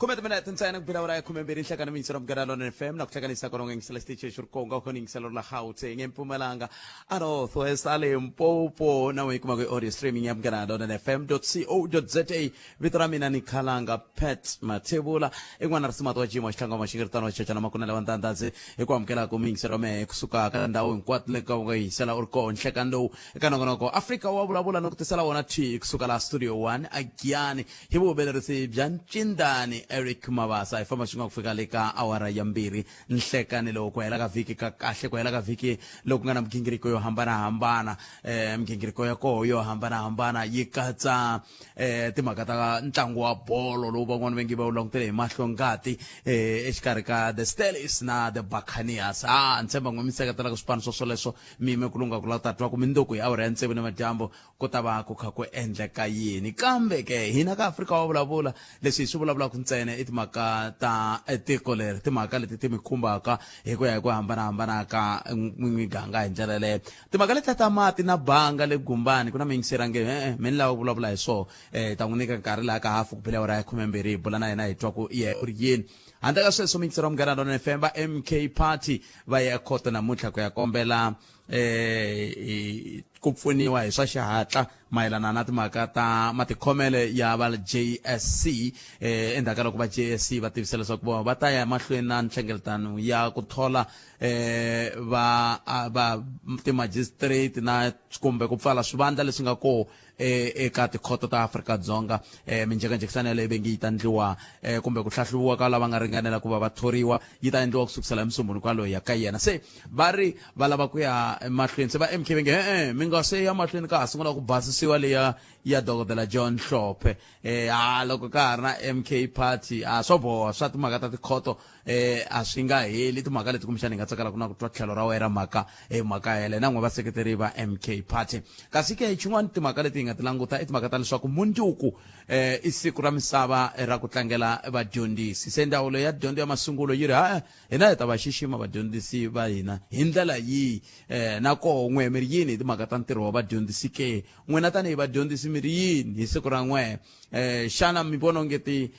Khume timinete ntsena ku bila awara ya 12 nhlekani mi yingisela Munghana Lonene FM na ku hlanganisa kona u nga yingisela xitichi lexi ri konga u kha u yingisela la Gauteng eMpumalanga a North West a Limpopo na u yi kumaka hi audio streaming ya Munghana Lonene FM co za. Vito ra mina ni Khalanga Pat Mathebula, i n'wana risimati wa Jimo Xitlangwa Maxingiritano wa Chachana Makunele wa Ndandadzi hi ku amukelaka miyingiselo wa mehe kusuka ka ndhawu hinkwato le ka u nga yingisela u ri koho nhlekani lowu eka nongonoko Afrika wa vulavula no ku tisela wona thwi kusuka laha Studio 1 a Giyani hi vuhumelerisi bya Ncindani Eric Mabasa. Hi famba swin'we ku fika le ka awara ya 2 nhlekani lowu, ku hela ka vhiki ka kahle, ku hela ka vhiki loku nga na migingiriko yo hambanahambana. Migingiriko ya koho yo hambanahambana yi katsa timhaka ta ntlangu wa bolo lowu van'wani va nge va wu langutele hi mahlo ngati exikarhi ka the Stellies na the Buccaneers. A ni tshemba n'we mi seketelaka swipano swo swoleswo, mi yime ku lungha ku lava ku ta twa ku mindzuku hi awara ya tsevu nimadyambu ku ta va ku kha ku endleka yini. Kambe ke hina ka Afrika wa vulavula, leswi hi swi vulavulaka ntsena i timhaka ta tiko leri, timhaka leti ti mi khumbaka hi ku ya hi ku hambanahambana ka miganga hi ndlela yaleyo. Timhaka letiya ta mati na banga le Gumbani, ku na muyingiseri a nge e-e, me ni lava ku vulavula hi swoho. Hi ta n'wi nyika nkarhi laha ka hafu ku bile awara ya 12 hi bula na yena hi twa ku yehe u ri yini. Handle ka sweswo, muyingiseri wa Munghana Lonene FM, va MK Party va ye ekhoto namuntlha ku ya kombela ku pfuniwa hi swa xihatla mayelana na timhaka ta matikhomele ya va JSC, endzhaku ka loko va JSC va tivisa leswaku vona va ta ya emahlweni na nhlengeletano ya ku thola va va ti-magistrate na kumbe ku pfala swivandla leswi nga koho eka tikhoto ta Afrika-Dzonga. Minjhekanjhekisano yaleyo va nge yi ta endliwa kumbe ku hlahluviwa ka lava nga ringanela ku va va thoriwa yi ta endliwa ku sukusela hi Musumbhunuku waloyi ya ka yena. Se va ri va lava ku ya emahlweni, se va MK va nge e-e, mi nga se ya mahlweni ka ha sungula ku basisiwa leya ya Dokodela John Hlophe. A loko ka ha ri na MK Party, a swo boha swa timhaka ta tikhoto a swi nga heli timhaka leti. Kumbexana hi nga tsakelaka na ku twa tlhelo ra wena ra mhaka hi mhaka yeleyo na n'we vaseketeri va MK Party. Kasi ke xin'wana timhaka leti hi nga ti languta i timhaka ta leswaku mundzuku i siku ra misava ra ku tlangela vadyondzisi. Se ndzawulo ya dyondzo ya masungulo yi ri ha hina hi ta va xixima vadyondzisi va hina hi ndlela yihi? Na koho n'we mi ri yini hi timhaka ta ntirho wa vadyondzisi ke? N'wina tanihi vadyondzisi mi ri yini hi siku ra n'we? Xana mi vona onge ti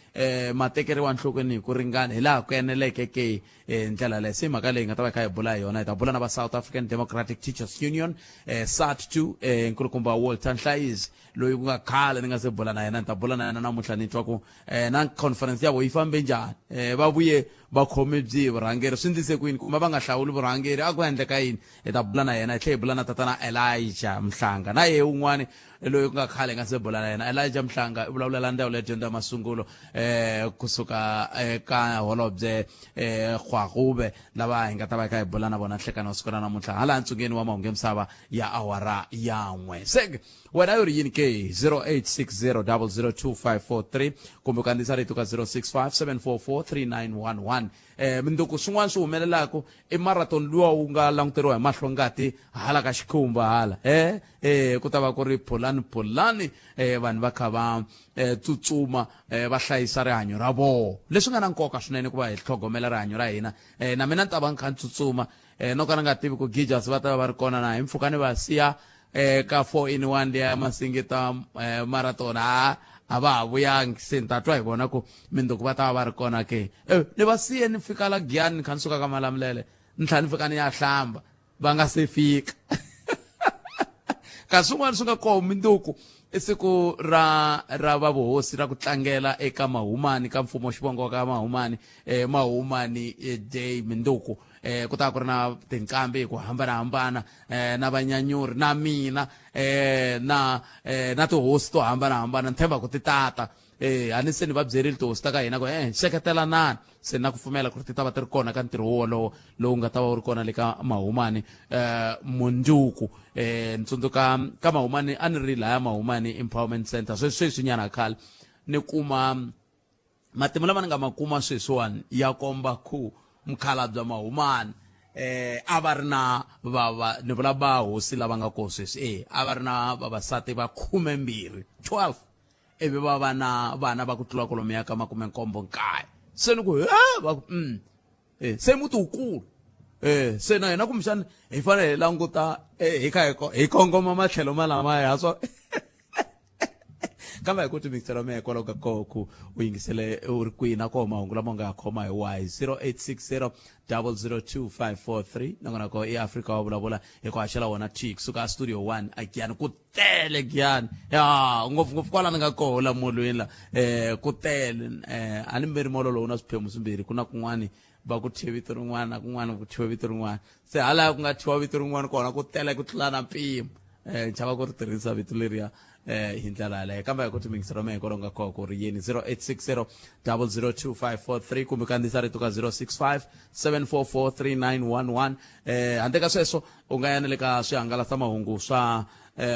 ma tekeriwa enhlokweni hi ku ringana hi laha ku eneleke ke ndlela leyi? Se mhaka leyi nga ta va hi kha hi bula hi yona, hi ta bula na va South African Democratic Teachers Union, SADTU, nkulukumba Walter Nhlayizi loyi ku nga khale ni nga se bula na yena. Ni ta bula na yena namuntlha ni twa ku na conference ya vo yi fambe njhani, va vuye va khome byihi vurhangeri, swi ndlise ku yini kumbe va nga hlawuli vurhangeri, a ku endleka yini. Hi ta bula na yena, hi tlhela hi bula na tatana Elijah Mhlanga, na yehe un'wani loyi ku nga khale hi nga se bula na yena. Elijah Mhlanga i vulavulela ndzawulo ya dyondzo ya masungulo kusuka eka holobye Gwarube, lava hi nga ta va hi kha hi bula na vona nhlekani wa siku ra namuntlha hala ntsungeni wa mahungu ya misava ya awara ya 1. Se wena yo ri yini ke? 0860002543 kumbe u kandziyisa rito ka 0657443911. Minduku swin'wana swi humelelaka i marathon luwa wu nga languteriwa hi mahlo ngati hala ka xikhumba hala ku ta va ku ri phulani phulani, vanhu va kha va tsutsuma, va hlayisa rihanyo ra voho, leswi nga na nkoka swinene ku va hi tlhogomela rihanyo ra hina. Na mina ni ta va ni kha ni tsutsuma, no ka ni nga tivi ku Gijas va ta va va ri kona na hi mpfhuka ni va siya ka 4 in 1 liya Masingita marathon, a va ha vuyangi. Se ni ta twa hi vona ku minduku va ta va va ri kona ke. Ni va siye ni fika la Giyani, ni kha ni suka ka Malamulele, ni tlhela ni fika ni ya hlamba va nga se fika. Kasi swin'wana swi nga koho minduku i siku ra va vuhosi ra ku tlangela eka Mahumani, ka mfumo xivongo ka Mahumani, Mahumani Day minduku. Ku ta ku ri na tinqambi hi ku hambanahambana, na vanyanyuri, na mina, na tihosi to hambanahambana. Ni tshemba ku ti tata. A ni se ni va byerile tihosi ta ka hina ku seketelanani, se na ku pfumela ku ri ti ta va ti ri kona ka ntirho wolowo lowu nga ta va wu ri kona le ka Mahumani mundzuku. Ni tsundzuka ka Mahumani a ni ri laya Mahumani Empowerment Center sweswi sweswinyana khale, ni kuma matimu lama ni nga ma kuma sweswiwani ya komba ku mukhalabye Mahumani a va ri na va ni vula va hosi lava nga koho sweswi, a va ri na vavasati va 12, 12, ivi va va na vana va ku tlula kwalomuya ka 79. Se ni ku he va ku se muti wukulu. Se na hina kumbexana hi fanele hi languta hi kha hi kongoma matlhelo malamaya swo. Kambe hi ku timixela mehe kwalaho ka koho ku u yingisele u ri kwihi na koho mahungu lama u nga ya khoma hi wahi. 0860 002543 nakona ko i Afrika wa vulavula hi ku haxela wona T kusuka a studio 1 a Giyani. Ku tele Giyani, ya ngopfungopfu kwala ni nga koho la molweni la, ku tele. A ni mberi molo lowu na swiphemu swimbirhi, ku na kun'wani va ku thye vito rin'wana na kun'wana ku thyiwe vito rin'wana, se halaya ku nga thyiwa vito rin'wana kona ku tele ku tlula na mpimo. Chava ku ri tirhisa vito leriya hi ndlela yaleyo, kambe hi ku timingiselo mehe kwalomu ka koho ku ri yini. 0860 002543 kumbe kandziyisa rito ka 065 744 3911. Handle ka sweswo u nga ya na le ka swihangalasamahungu swa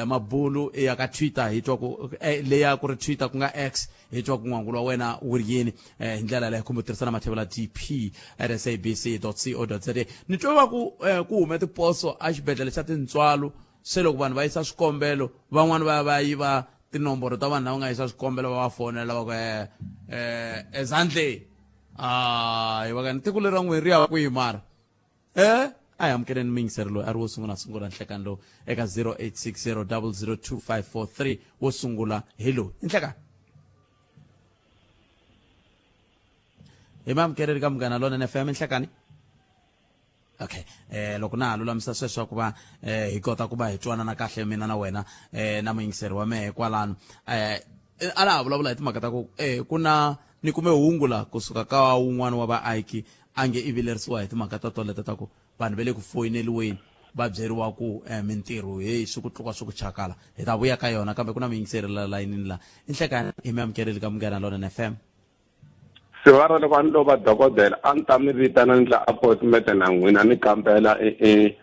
mabulu ya ka Twitter, hi twa ku leya ku ri Twitter ku nga X, hi twa ku n'wangulo wa wena wu ri yini hi ndlela yaleyo, kumbe u tirhisa na mathevula dp at sabc co za. Ni twe va ku ku hume tiposo exibedhlele xa tintswalo, se loko vanhu va yisa swikombelo, van'wani va ya va yiva tinomboro ta vanhu lava nga yisa swikombelo, va va fonela va ku ezandleni hayi va ka ni tiko leri ra n'wini ri ya kwihi mara. A hi amukeleni muyingiseri loyi a ri wo sungula sungula nhlekani lowu eka 0860 002543. Wo sungula hi loyi i nhlekani hi maamukeleli ka Munghana Lonene FM. Nhlekani. Okay, loko na ha lulamisa sweswo ku va hi kota ku va hi twanana kahle mina na wena na muyingiseri wa mehe kwalano, a na ha vulavula hi timhaka ta ku ku na ni kume hungu la kusuka ka wun'wana wa vaaki a nge i vilerisiwa hi timhaka ta toleto ta ku vanhu va le ku foyineliweni va byeriwa ku mintirho heyi swi ku tluka swi ku chakala. Hi ta vuya ka yona, kambe ku na muyingiseri la layinini la. I nhlekani, hi mi amukeleli ka Munghana Lonene FM. Sivara, loko a ni lo va dokodela a ni ta mi vitana ni ndla appointment na n'wina ni kambela e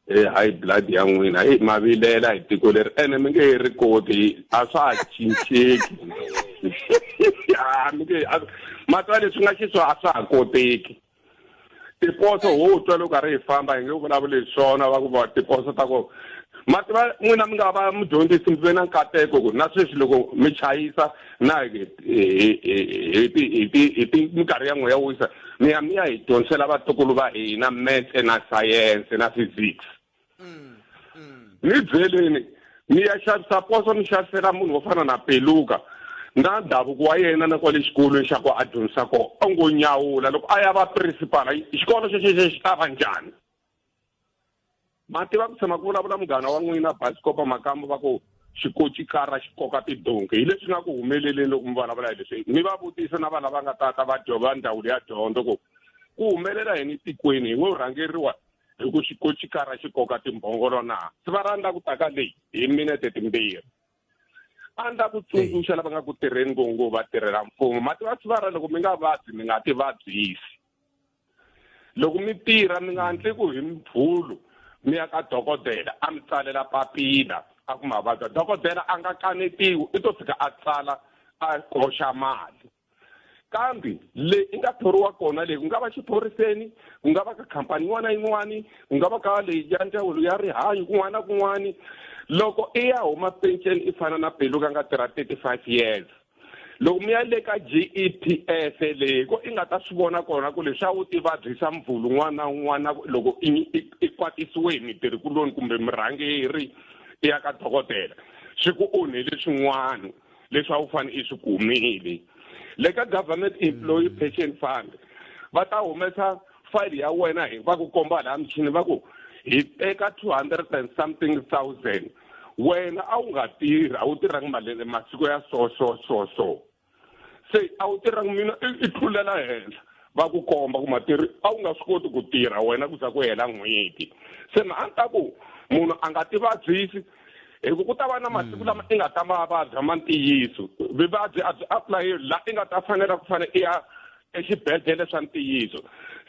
e high blood ya n'wina. Eyi, ma vilela hi tiko leri ene mi nge he ri koti, a swa ha cinceki. A mi nge ma twa leswi nga xiswona, a swa ha koteki. Tiposo ho twa loko karhi hi famba hi nge vulavuli hi swona, va ku va tiposo ta ku ma tiva n'wina mi nga va mudyondzisi, mi ve na nkateko ku na sweswi loko mi chayisa na hi hi hi hi ti hi ti minkarhi ya n'we ya wisa mi ya mi ya hi dyondzisela vatukulu va hina metse na sayense na physics. Ni byeleni, mi ya xavisa poso, mi xavisela munhu wo fana na Peluka na ndhavuko wa yena na kwale xikolweni xa ku a dyondzisa kona, a ngo nyawula loko a ya va principal, xikolo xexo xi ta va njhani? Ma tiva ku tshama ku vulavula munghana wa n'wina Basikopa Makamu, va ku xikocikara xi koka tidonki, hi leswi nga ku humeleleni loko mi vulavula hi leswi. Mi va vutisa na vanhu lava nga tata va va ndzawulo ya dyondzo ku ku humelela yini tikweni, hi ngo rhangeriwa hi ku xikocikara xi koka timbhongolo na? Se va rhandza ku ta ka leyi hi minete timbirhi. A ni ta ku tsundzuxa lava nga ku tirheni ngo va tirhela mfumo, ma tiva sivara, loko mi nga vabyi mi nga ti vabyisi. Loko mi tirha mi nga hatli ku hi mpfhulo mi ya ka dokodela a mi tsalela papila a ku mavabya. Dokodela a nga kanetiwi, i to fika a tsala a koxa mali. Kambe le i nga thoriwa kona leyi, ku nga va xiphoriseni, ku nga va ka khampani yin'wana na yin'wani, ku nga va ka leyi ya ndzawulo ya rihanyo, kun'wana na kun'wani, loko i ya huma penceni i fana na Peluka nga tirha 35 years, loko mi ya le ka GEPF leyi ko i nga ta swi vona kona ku leswi a wu ti vabyisa mvulu un'wana na un'wana, loko i kwatisiwe hi mitirhikuloni kumbe murhangeri i ya ka dokodela, swi ku onhele swin'wana leswi a wu fanele i swi kumile. Le ka government employee pension fund va ta humesa file ya wena hi va ku komba laha michini, va ku hi teka 200 and something thousand, wena a wu nga tirhi, a wu tirhangi malembe masiku ya so so so so, se a wu tirhangi mina i tlulela henhla, va ku komba ku matirhi a wu nga swi koti ku tirha wena ku za ku hela n'hweti. Se ma a ni ta ku munhu a nga ti vabyisi, hi ku ku ta va na masiku lama i nga ta ma vabya ma ntiyiso, vuvabyi a byi apulayeli la i nga ta fanela ku fanele i ya exibedhlele swa ntiyiso,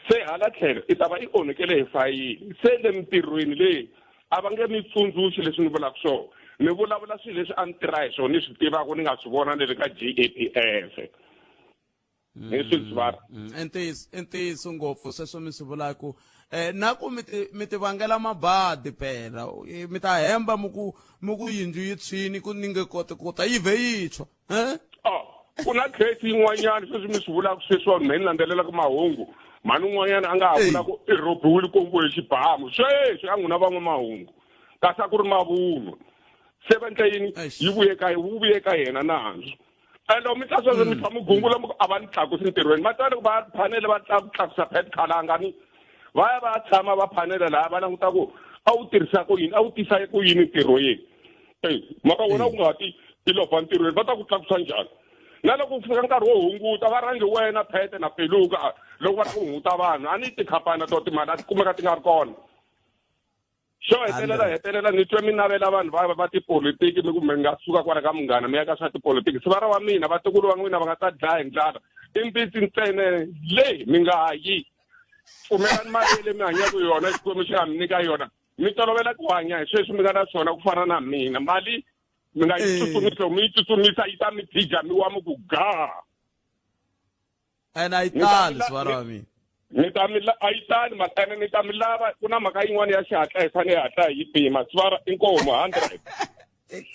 se hala tlhelo i ta va i onhekele hi fayili. Se le mintirhweni leyi a va nge mi tsundzuxi leswi ni vulaka swona, ni vulavula swilo leswi a ni tirha hi swona, ni swi tivaka, ni nga swi vona ni le ka GEPF. Hi swi sivara. I ntiyiso ngopfu sweswo mi swi vulaka, na ku mi ti vangela mabadi phela, mi ta hemba mi ku yindlu yi tshwini ku ni nge koti ku ta yi vhe yi tshwa. Oh, ku na case yin'wanyana sweswi mi swi vulaka sweswiwani, me ni landzelelaka mahungu, mhani un'wanyana a nga ha vula ku i rhobiwile kombiwe hi xibamu sweswi a n'wina van'wamahungu, kasi a ku ri mavunwa. Se va endla yini? Yi vuye ka wu vuye ka yena nandzu. Ende mi ta sweswo mi tshama mi gungula mi ku a va ni tlakusi ntirhweni. Ma tiva loko va phanele va tlakusa Pat Khalanga ni va ya va ya tshama va phanele laha va languta ku a wu tirhisa ku yini a wu tisa ku yini ntirhweni. Eyi mhaka wena u nga ti i lova ntirhweni va ta ku tlakusa njhani? Na loko ku fika nkarhi wo hunguta va rhangi wena Phete na Peluka loko va lava ku hunguta vanhu a ni tikhampani na to timali a ti kumeka ti nga ri kona. Xo hetelela hetelela ni twe mi navela vanhu va va tipolitiki mi ku mi nga suka kwala ka munghana mi ya ka swa tipolitiki. Sivara wa mina vatukulu va n'wina va nga ta dlaya hi ndlala i mbitsi ntsena le mi nga yi. Pfumelani mali leyi mi hanyaka hi yona Xikwembu xi nga mi nyika yona mi tolovela ku hanya hi sweswi mi nga na swona ku fana na mina mali mi nga yi tsutsumisi loko mi yi tsutsumisa yi ta mi phija mi wa mi ku gaa. Ene a yi tali sivara wa mina. Ni ta mi a yi tali mhaka ene ni ta mi lava ku na mhaka yin'wana ya xihatla hi fanele hi hatla hi yi pima sivara inkomu 100.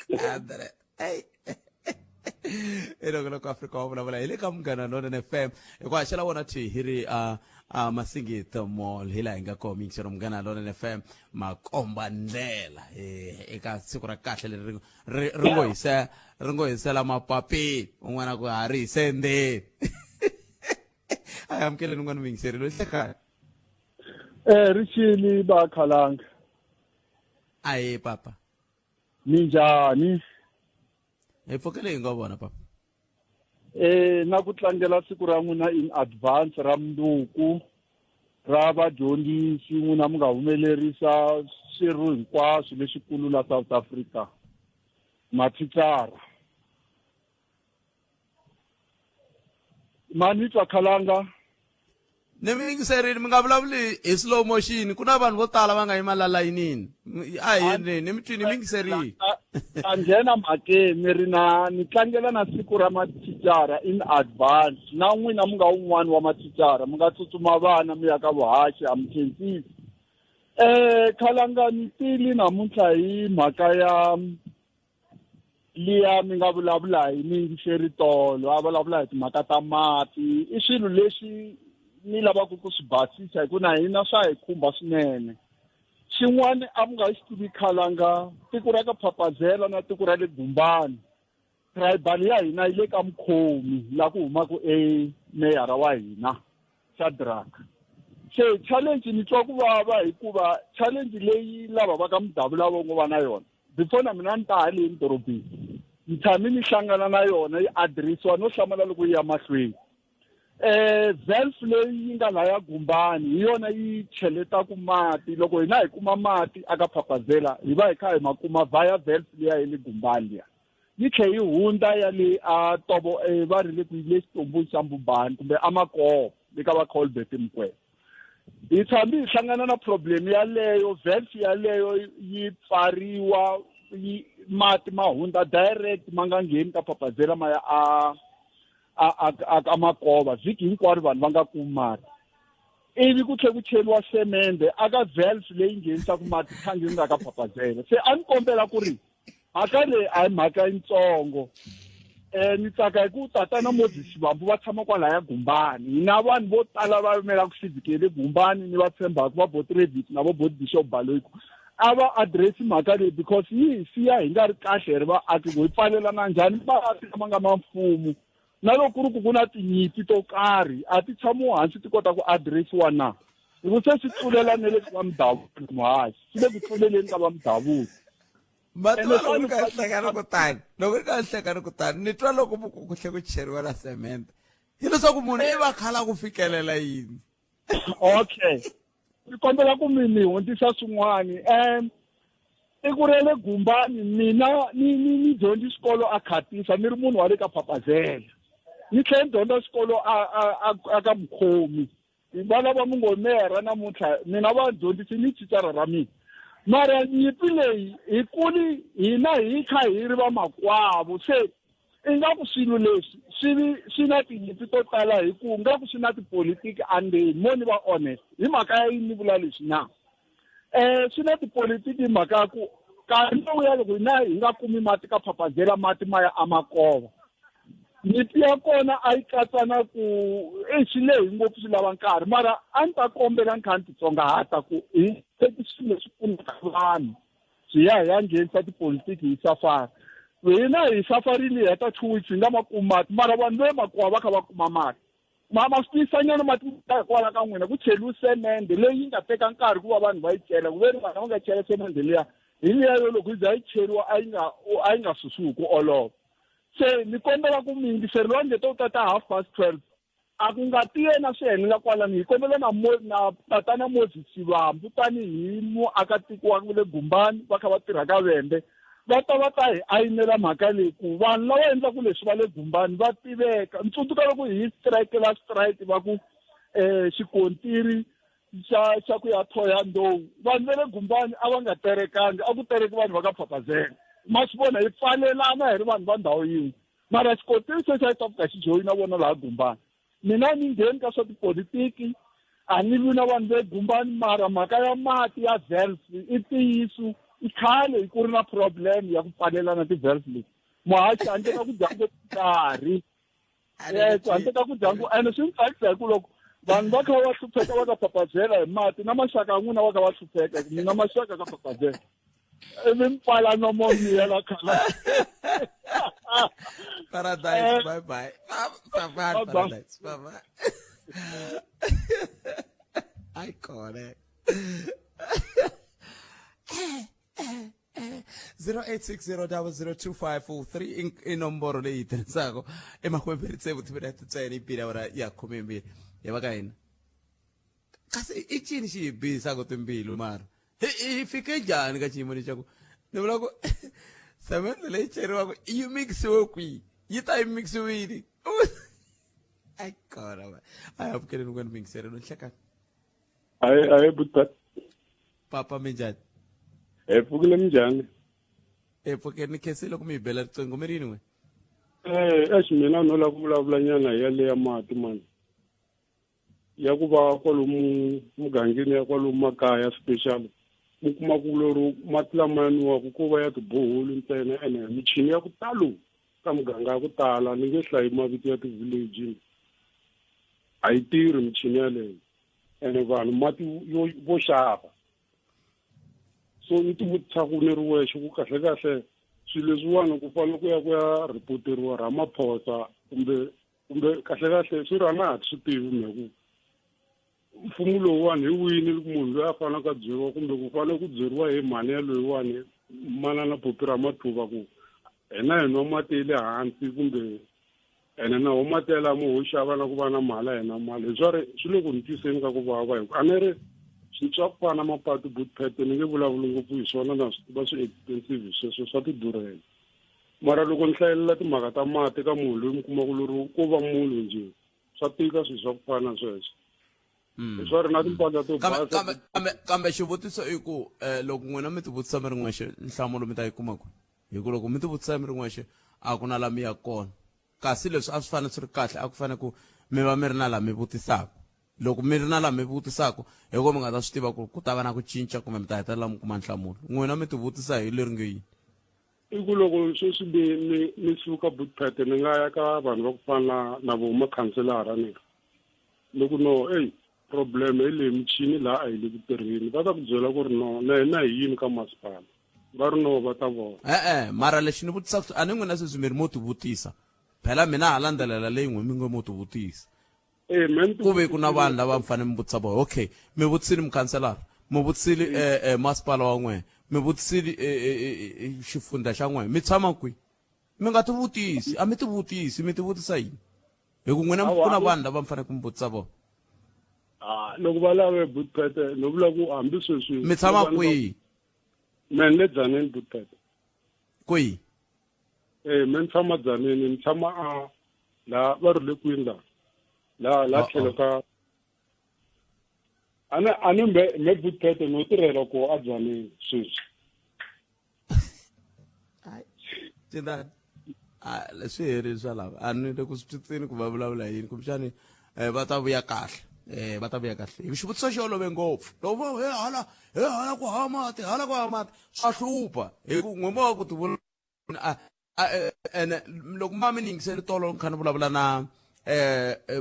100. Ey. Eloko loko Afrika wa vulavula hi le ka Munghana Lonene FM hi ku haxela wona thi hi ri a a Masingita Mall hi laha hi nga kona miyingiselo Munghana Lonene FM makomba ndlela eka siku ra kahle leri ri ri ngo hise ri ngo hisela mapapeni un'wana ku ha ri hise ndzeni a hi amukeleni un'wana muyingiseri loyi hlekani. Richini ba Khalanga. Aye papa. Minjhani? Hi pfukile hi ngo vona papa. Na ku tlangela siku ra n'wina in advance ra mundzuku ra vadyondzisi n'wina mi nga humelerisa swirho hinkwaswo leswikulu la South Africa mathicara ma ni twa Khalanga? Ni mi yingiserile mi nga vulavuli hi slow motion ku na vanhu vo tala va nga yima la layinini a hi endleni ni mi twini mi yingiserile. A nghena mhakeni ni ri na ni tlangela na siku ra mathicara in advance na n'wina mi nga wun'wani wa mathicara mi nga tsutsuma vana mi ya ka vuhaxi a mi khensisi. Khalanga ni tili namuntlha hi mhaka ya liya mi nga vulavula hi miyingiseri tolo a vulavula hi timhaka ta mati i swilo leswi ni lavaka ku swi basisa hi ku na hina swa hi khumba swinene xin'wana a mi nga xi tivi khalanga tiko ra ka Phaphazela na tiko ra le Gumbani tribal ya hina yi le ka Mukhomi la ku humaka e meyara wa hina Shadrack se challenge ni twa ku vava hikuva challenge leyi lava va ka Mudavula va ngo va na yona before na mina ni ta haleni dorobeni ni tshame ni hlangana na yona yi adiresiwa no hlamala loko yi ya mahlweni valve leyi yi nga laya Gumbani hi yona yi cheletaku mati loko hina hi kuma mati aka Phaphazela hi va hi kha hi ma kuma via valve liya ya le Gumbani liya yi tlhe yi hundza ya le a tobo va ri le ku le xitombuni xa Mbubani kumbe a Makovo le ka va Colbert Mkwena hi tshame hi hlangana na problem yaleyo valve yaleyo yi pfariwa yi mati ma hundza direct ma nga ngheni ka Phaphazela ma ya a a a a Makova vhiki hinkwaro vanhu va nga kumi mati ivi ku tlhe ku cheliwa semende aka valve leyi nghenisaka mati thangi yi nga ka Phaphazela se a ni kombela ku ri mhaka leyi a hi mhaka yitsongo ni tsaka hi ku tatana Moses Shivambu va tshama kwalaya Gumbani hina vanhu vo tala va yimelaka civic ya le Gumbani ni va tshembaka va bo Travis na vo bo Bishop Baloyi a va address mhaka leyi because yi hi siya hi nga ri kahle hi ri vaaki ku hi pfalelana njhani mati lama nga ma mfumo na loko ku ri ku ku na tinyimpi to karhi a ti tshamiwa hansi ti kota ku addressiwa na hi ku se swi tlulela ne le ka va Mudavula muhaxi swi le ku tluleleni ka va Mudavula. Mativa loko ni ka hleka ni ku tani loko ni ka hleka ni ku tani ni twa loko ku ku tlhe ku cheriwa na semende hileswaku munhu i va khala ku fikelela yini. Okay ni kombela ku mi mi hundzisa swin'wani i ku ra le Gumbani mina ni ni ni dyondzi xikolo a Khatisa ni ri munhu wa le ka Phaphazela ni tlhela ni dyondza xikolo a a a ka Mukhomi va lava mi ngo mera namuntlha mina va dyondzisi ni thicara ra mina mara nyimpi leyi hi kuli hina hi kha hi ri vamakwavo se ingaku swilo leswi swi swi na tinyimpi to tala hi ku ngaku swi na tipolitiki andzeni mo ni va honest hi mhaka ya yini ni vula leswi na swi na tipolitiki hi mhaka ya ku nkarhi lowuya loko hina hi nga kumi mati ka Phaphazela mati ma ya amakova nyimpi ya kona a yi katsa na ku e swi lehi ngopfu swi lava nkarhi mara a ni ta kombela ni kha ni titsongahata ku hi teki swilo leswi pfunaka vanhu. Swi ya hi ya nghenisa tipolitiki hi safari. Hina hi safarini hi heta 2 weeks hi nga ma kumi mati, mara vanhu va le makuwa va kha va kuma mati. Ma ma swi tiyisanyana mati ma kwala ka n'wina ku cheliwe semende leyi yi nga teka nkarhi ku va vanhu va yi cela, ku ve ni vanhu va nga chela semende liya hi liya yo loko yi za yi cheriwa a yi nga susiwi hi ku olova. Se ni kombela ku muyingiseri loyi a nge to tata 12:30 a ku nga ti yena swi helela kwalano. Hi kombela na na tatana Moses Xivambu tanihi muakatiko wa le Gumbani va kha va tirha ka Vhembe, va ta va ta hi ayinela mhaka leyi ku vanhu lava endlaku leswi va le Gumbani va tiveka. Ni tsundzuka loko hi strike la strike va ku xikontiri xa ku ya Thohoyandou, vanhu va le Gumbani a va nga terekangi, a ku tereki vanhu va ka Phaphazela. Ma swi vona, hi pfalelana hi ri vanhu va ndhawu yin'we, mara xikontiri se xa yi ta fika xi joyina vona laha Gumbani. Mina ni ngheni ka swa tipolitiki, a ni lwi na vanhu ve Gumbani, mara mhaka ya mati ya valve i ntiyiso, i khale ku ri na problem ya ku pfalelana ti-valve leti. Muhaxi, handle ka ku dya ngopfu nkarhi, handle ka ku dya ngopfu, ene swi ni tsakisa hi ku loko vanhu va kha va hlupheka va ka Phaphazela hi mati, na maxaka ya n'wina va kha va hlupheka, mina maxaka ka Phaphazela, ivi mi pfala nomo miyela khala. Paradise, bye bye. Bye bye, Paradise, bye bye. Ai kona 0860002543 i nomboro leyi yi tirhisaka emakume tsevu timinete ntsena yi bile awara ya 12 ya va ka hina. Kasi i cini xi hi bisaka timbilu, mara hi fike njhani ka xiyimo lexaku ni vula ku semende leyi cheriwaka yi mikisiwe kwihi, yi ta yi mikisiwile? Ai kona a hi amukeleni ku ni mingiselelo nhlekani. Ayi ayi buta. Papa, minjhani? Hi pfukile, minjhani? Hi pfukile, ni khensile ku mi hi bela riqingho. Mi rini n'we? Exi, mina no lava ku vulavula nyana hi yaleya mati mani, ya ku va kwalomu mugangeni, ya kwalomu makaya special. Mi kuma ku lero mati lama ya nwiwaka ko va ya tiboholi ntsena, ene michini ya ku talo ka muganga ya ku tala, ni nge hlayi mavito ya ti-village, a yi tirhi michini yaleyo, ene vanhu mati yo vo xava. So ni ti vutisa ku ni ri wexe ku kahle kahle swilo leswiwani ku fanele ku ya ripoteriwa Ramaphosa kumbe kahle kahle swi ri a na ha swi tivi me ku mfumo lowuwani hi wini, munhu loyi a faneleke a byeriwa kumbe ku fanele ku byeriwa hi mhani ya loyiwani manana Phophi Ramathuva ku hina hi nwa mati ya le hansi, kumbe ene na wo mati yalamo ho xava na ku va na mali, a hi na mali. Hi swa ri swi le ku ni twiseni ka ku vava, hi ku a ni ri swilo swa ku fana na mapatu butpet, ni nge vulavuli ngopfu hi swona, na swi tiva swi expensive sweswo, swa ti durhela, mara loko ni hlayelela timhaka ta mati ka munhu loyi mi kumaka lori ko va munhu njhe, swa tika swilo swa ku fana na sweswo. Hi swa ri na timpahla to kambe basa. Kambe xivutiso i ku loko n'wina mi tivutisa mi ri n'wexe, nhlamulo mi ta yi kuma kwihi? Hi ku loko mi tivutisa mi ri n'wexe, a ku na la mi ya kona. Kasi leswi a swi fanele swi ri kahle, a ku fanele ku mi va mi ri na la mi vutisaka. Loko mi ri na la mi vutisaka, hi ko mi nga ta swi tiva ku ku ta va na ku cinca kumbe mi ta hetelela mi kuma nhlamulo. N'wina mi tivutisa hi leri nge yini? I ku loko sweswi ni suka Bootpet, ni nga ya ka vanhu va ku fana na vo makhanselara, ni ni ku no, eyi, problem hi leyi, michini laha a yi le ku tirheni, va ta ku byela ku ri no, na hina hi yini ka masipala, va ri no, va ta vona. E-e, mara lexi ni vutisaka, a ni n'wina sweswi mi ri mo tivutisa phela, mina ha landzelela leyi n'we mi nge mo tivutisa. Eh, me ni Ku ve ku na vanhu lava mi fanele mi vutisa vona. Okay, mi vutisile mukhanselara, mi vutisile masipala wa n'wehe, mi vutisile xifundza xa n'wehe, mi tshama kwihi? Mi nga tivutisi, a mi tivutisi, mi tivutisa yini? Hi ku n'wina Hawa, ku na vanhu lava mi fanele ku mi vutisa vona. Ah, loko va lave Bootpet, no vula ku hambi sweswi Mi tshama kwihi? Me ni le Dzaneni, Bootpet. Kwihi? Eh, me ni tshama Dzaneni, ni tshama a la va ri le kwini la Uh-oh. tlhelo ka ani me Bootpet, no tirhela ko a Dzaneni sweswi. Cindani a leswi herini swa lava, a ni le ku swi twisiseni ku va vulavula yini, kumbexani va ta vuya kahle, va ta vuya kahle hi xivutiso xi olove ngopfu. Loko va he hala, he hala ku hava mati, hala ku hava mati, swa hlupha hi ku n'we mo ku ti vula ene loko ma mi ni yingiseli tolo ni kha ni vulavula na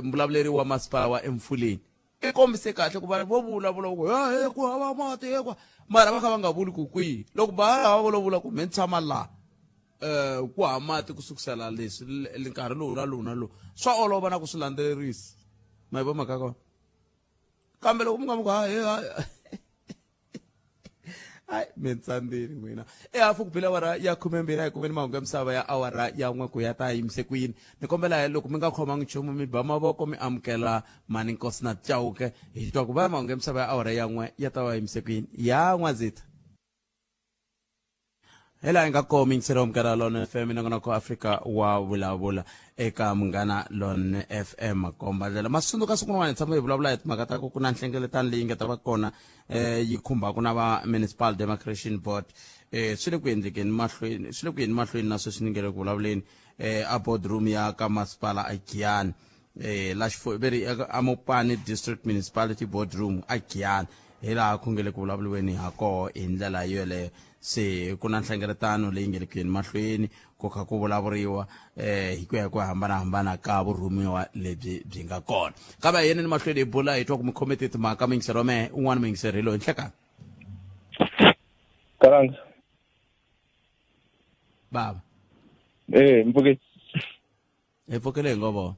mbulavuleri wa masipala wa Emfuleni, i kombise kahle ku vanhu vo vulavula ku he ku hava mati, he ku. Mara va kha va nga vuli ku kwihi. Loko va va vulavula ku me ni tshama laha um ku hava mati ku sukusela leswi nkarhi lowu na lowu na lowu swa olova na ku swi landzelerisa ma yi vo mhaka kona kambe loko mi nga mi ku hayi hayi hayi mi tsandzile n'wina ehafu ku bile awara ya khumembirhi a hi kumeni mahungu ya misava ya awara ya n'we ku ya ta yimise ku yini ni kombela loko mi nga khomangi nchumu mi ba mavoko mi amukela mani nkosi na chauke hi twa ku va mahungu ya misava ya awara ya n'we ya ta va yimise ku yini ya n'wazita hi laha hi nga koho miyingiseri wa munghana lone fm nongonoko afrika wa vulavula eka munghana lone fm makomba ndlela masunduka siku rin'wana hi tshama hi vulavula hi timhaka ta ku ku na nhlengeletano leyi nga ta va kona eh yi khumbaka na va municipal demarcation board eh swi le ku endlekeni mahlweni swi le ku yeni mahlweni na sweswi ni nge le ku vulavuleni eh a boardroom ya ka masipala a Giyani eh la xifo veri a Mopani District Municipality boardroom a Giyani hi laha ku nge le ku vulavuriweni ha koho hi ndlela yoleyo se ku na nhlengeletano leyi nge le ku yeni mahlweni ku kha ku vulavuriwa eh hi ku ya hi ku hambanahambana ka vurhumiwa lebyi byi nga kona kambe hi yeneni mahlweni hi bula hi twa ku mi khome ti timhaka muyingiseri wa mehe un'wana muyingiseri hi loyi nhlekani Kalanga. Baba. Eh, mpfhuke. Hi pfukile hi ngo vona.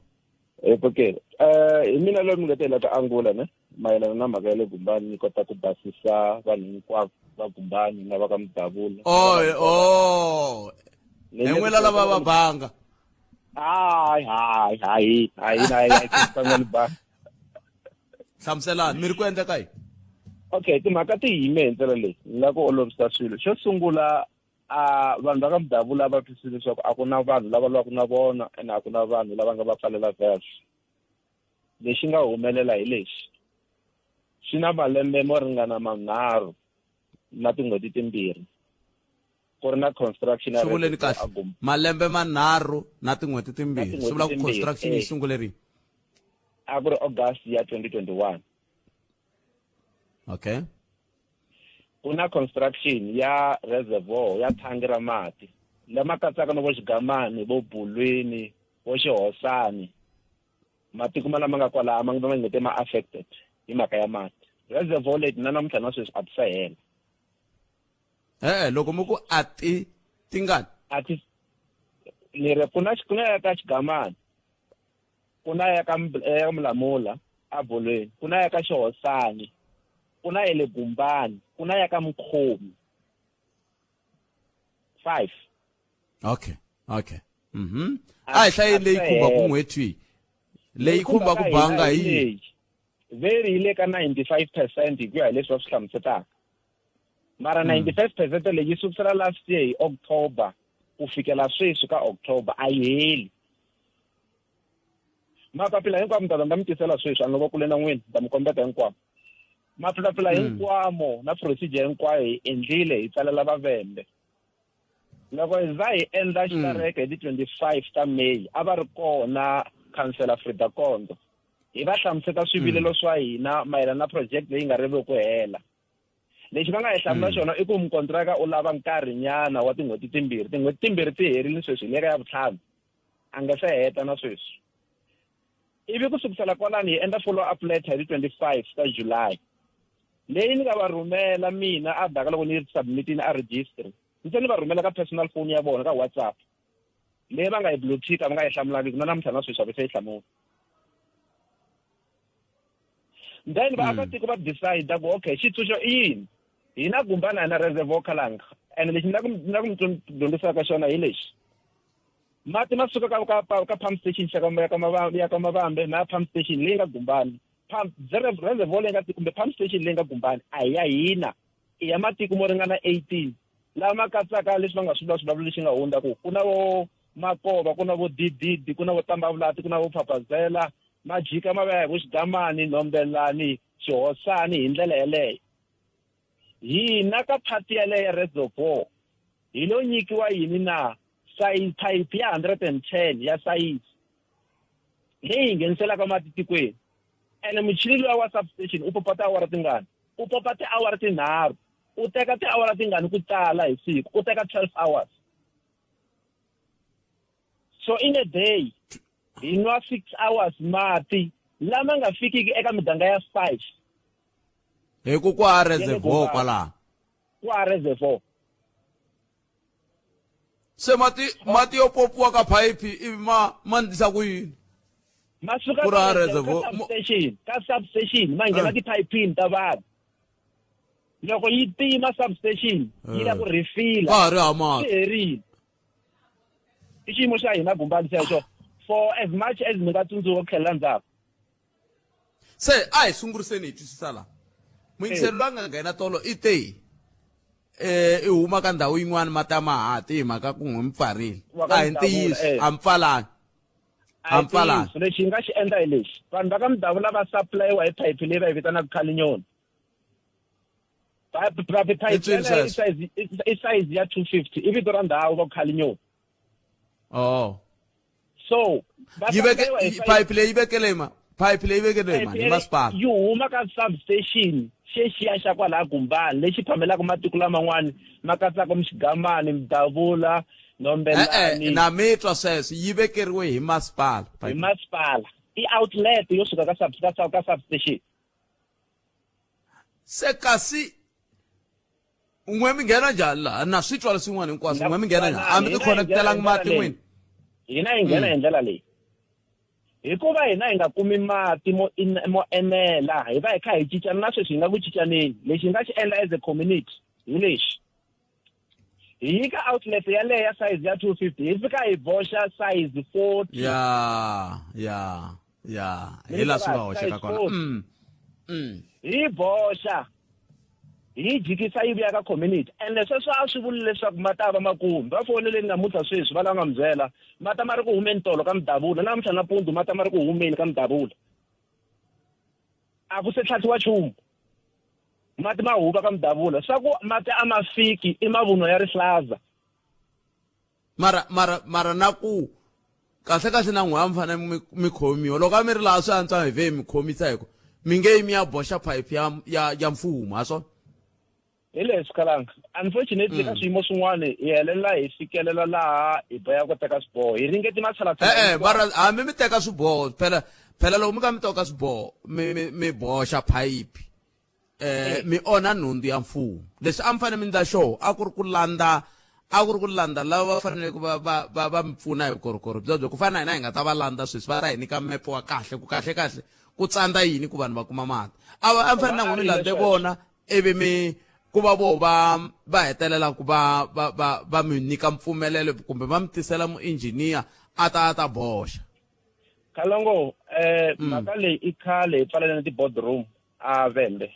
Hi pfukile. Eh, hi mina loyi mi nga tela ka Angola ne mayelana na mhaka ya le Gumbani ni kota ku basisa vanhu hinkwavo va Gumbani na va ka Mudavula. Oh, oh. Hi n'wina lava va banga. Hayi, hayi, hayi, hayi, hayi, hayi, ba. Hlamuselani, mi ri ku endleka yini? Okay, timhaka ti yime hi ndlela leyi. Ni lava ku olovisa swilo. Xo sungula a vanhu va ka Mudavula va twisise leswaku a ku na vanhu lava lwaka na vona ene a ku na vanhu lava nga va pfalela valve. Lexi nga humelela hi lexi, swi na malembe mo ringana manharhu na tin'hweti timbirhi ku ri na construction ya Swi vuleni reservoir kahle. a Gum- Malembe manharhu na tin'hweti timbirhi. Na tin'hweti Swi vula ku timbirhi, construction yi eh. sungule rini? A ku ri August ya 2021. Okay. Ku na construction ya reservoir ya thangi ra mati lama katsaka na vo Xigamani, vo Bulwini, vo Xihosani, matiko ma lama nga kwalaha ma nga ngete ma affected hi mhaka ya mati. Reservoir leti na namuntlha na sweswi a ti se hela. E-e, loko mi ku a ti tingani? A ti ni ri ku na ku na ya ka Xigamani, ku na ya ka ya Mulamula a Bolweni, ku na ya ka Xihosani, ku na ya le Gumbani, ku na ya ka Mukhomi. 5. Okay, okay. Mhm. A hi hlayeni leyi khumbaka n'hweti leyi khumbaka banga hi leyi. Veri yi le ka 95% hi ku ya hi leswi va swi hlamusetaka. Mara 95% leyi yi sukusela last year hi October ku fikela sweswi ka October a yi heli. Mapapila hinkwamo ni ta ta ni ta mi tisela sweswi a ni va kule na n'wina ni ta mi kombeta hinkwamo. Mapapila hinkwamo na procedure hinkwayo hi endlile hi tsalela vavembe. Loko hi za hi endla xitareka hi ti 25 ta May a va ri kona Councillor Frida Kondo. Hi va hlamuseta swivilelo swa hina mayelana na project leyi nga riviki ku hela. Lexi va nga hi hlamula xona i ku mukontraka u lava nkarhinyana wa tin'hweti timbirhi. Tin'hweti timbirhi ti herile sweswi hi le ka ya vutlhanu. A nga se heta na sweswi. Ivi ku sukusela kwalano hi endla follow up letter hi ti 25 ta July. Leyi ni nga va rhumela mina a ka loko ni yi submit-ini a registry. Ni se ni va rhumela ka personal phone ya vona ka WhatsApp. Leyi va nga yi blue tick va nga yi hlamulangiki na namuntlha na sweswi a va se yi hlamula. Then vaakatiko va decide ku okay xitshunxo i yini? Hina Gumbana hi na reservoir Khalanga and lexi ni la ku ni la ku mi dyondzisaka xona hi lexi. Mati ma suka ka ka ka pump station xa ka ya ka Mavambe ya ka Mavambe na pump station leyi nga Gumbani. Pump reservoir leyi nga kumbe pump station leyi nga Gumbani a hi ya hina i ya matiko mo ringana 18 lama katsaka leswi va nga swi vula swivulavula lexi nga hundza ku ku na vo Makova ku na vo Dididi ku na vo Tambavulati ku na vo Phaphazela ma jika ma va ya hi vo Xigamani Nhombelani Xihosani hi ndlela yeleyo. Hina ka phati yaleyo ya reservoir hi lo nyikiwa yini na size pipe ya 110 ya size leyi hi ngheniselaka mati tikweni ene muchini luwa wa substation u popa tiawara tingani u popa tiawara tinharhu u teka tiawara tingani ku tala hi siku u teka 12 hours so in a day hi nwa 6 hours mati lama nga fikiki eka miganga ya 5 hi ku kwa reservoir kwalaho. Kwa reservoir. Se mati mati yo popiwa ka phayiphi ivi ma ma ndlisa ku yini? Ma suka Ku ri ka ha reservoir, reservoir, ka substation, ka substation ma nghena tiphayiphini ta vanhu. Loko yi tima substation yi la ku refila. Ka ha ri ha mati. Swi herile. I xiyimo xa hina Gumbani xexo for as much as mi nga tsundzuka ku tlhelela ndzhaku. Se a hi sunguriseni hi twisisa la. Muyingiseri loyi a nga nghena tolo i te eh i huma ka ndhawu yin'wana mati a ma ha ti hi mhaka ku n'wi mi pfarile. Wa ka A hi Mdavula, ntiyiso, eh. a mi pfalanga. A hi A mi pfalanga. ntiyiso lexi hi nga xi endla hi lexi vanhu va ka Mdavula va supply-iwa hi phayiphi leyi va yi vitanaka Khalinyoni. I ncini sweswo? I size ya 250 i vito ra ndhawu va ku Khalinyoni. Oh. So va Yi veke supply-iwa hi size- pipe leyi vekele ma pipe leyi vekele mani hi masipala. yi huma ka substation xexiya xa kwalaha Gumbani lexi phamelaka matiko laman'wani ma katsaka Mshigamani, Mdavula, E-e, Nhombelani na mi twa sweswo yi vekeriwe hi masipala. hi masipala i outlet yo suka ka sub ka ka substation. Se kasi n'we mi nghena njhani laha na swi twa leswin'wana hinkwaswo n'we mi nghena njhani a mi ti connectelangi mati n'wini? Hina hi nghena hi ndlela leyi hikuva hina hi nga kumi mati mo mo enela hi va hi kha hi cincana na sweswi hi nga ku cincaneni lexi hi nga xi endla as a community hi lexi hi yi ka outlet yaleyo ya size ya 250 hi fika hi boxa size 40 ya ya ya hi laha swi nga hoxeka kona hi boxa hi jikisa yi vuya ka community ende sweswo a swi vuli leswaku ma ta va makumi va foneleni namuntlha sweswi va lava nga mi byela mata ma ri ku humeni tolo ka Mdavula namuntlha nampundzu mata ma ri ku humeni ka Mdavula a ku se tlhatlhiwa nchumu mati ma huva ka Mdavula swa ku mati a ma fiki i mavunwa ya rihlaza Mara mara mara na ku kahle kahle na n'we a mi fanele mi mi khomiwa loko a mi ri laha swi antswa hi vhe mi khomisa hi ku mi nge yi mi ya boxa phayiphi ya ya ya mfumo ha swona. Hi leswi Khalanga unfortunately ka swiyimo swin'wana hi helela hi fikelela laha hi boheka ku teka swiboho hi ringete matshalatshala E-e mara hambi mi teka swiboho phela phela loko mi ka mi teka swiboho mi mi mi boxa phayiphi eh mi onha nhundzu ya mfumo leswi a mi fanele mi endla xoho a ku ri ku landza a ku ri ku landza lava va faneleke va va va va mi pfuna hi vukorhokeri byebyo ku fana na hina hi nga ta va landza sweswi va ta hi nyika mepe wa kahle ku kahle kahle ku tsandza yini ku vanhu va kuma mati a va a mi fanele na n'wina mi landze vona ivi mi ku va vo va va hetelela ku va va va va mi nyika mpfumelelo kumbe va mi tisela muinjiniya a ta a ta boxa. Kalongo mhaka leyi i khale hi pfalelene ti-boardroom a Vhembe.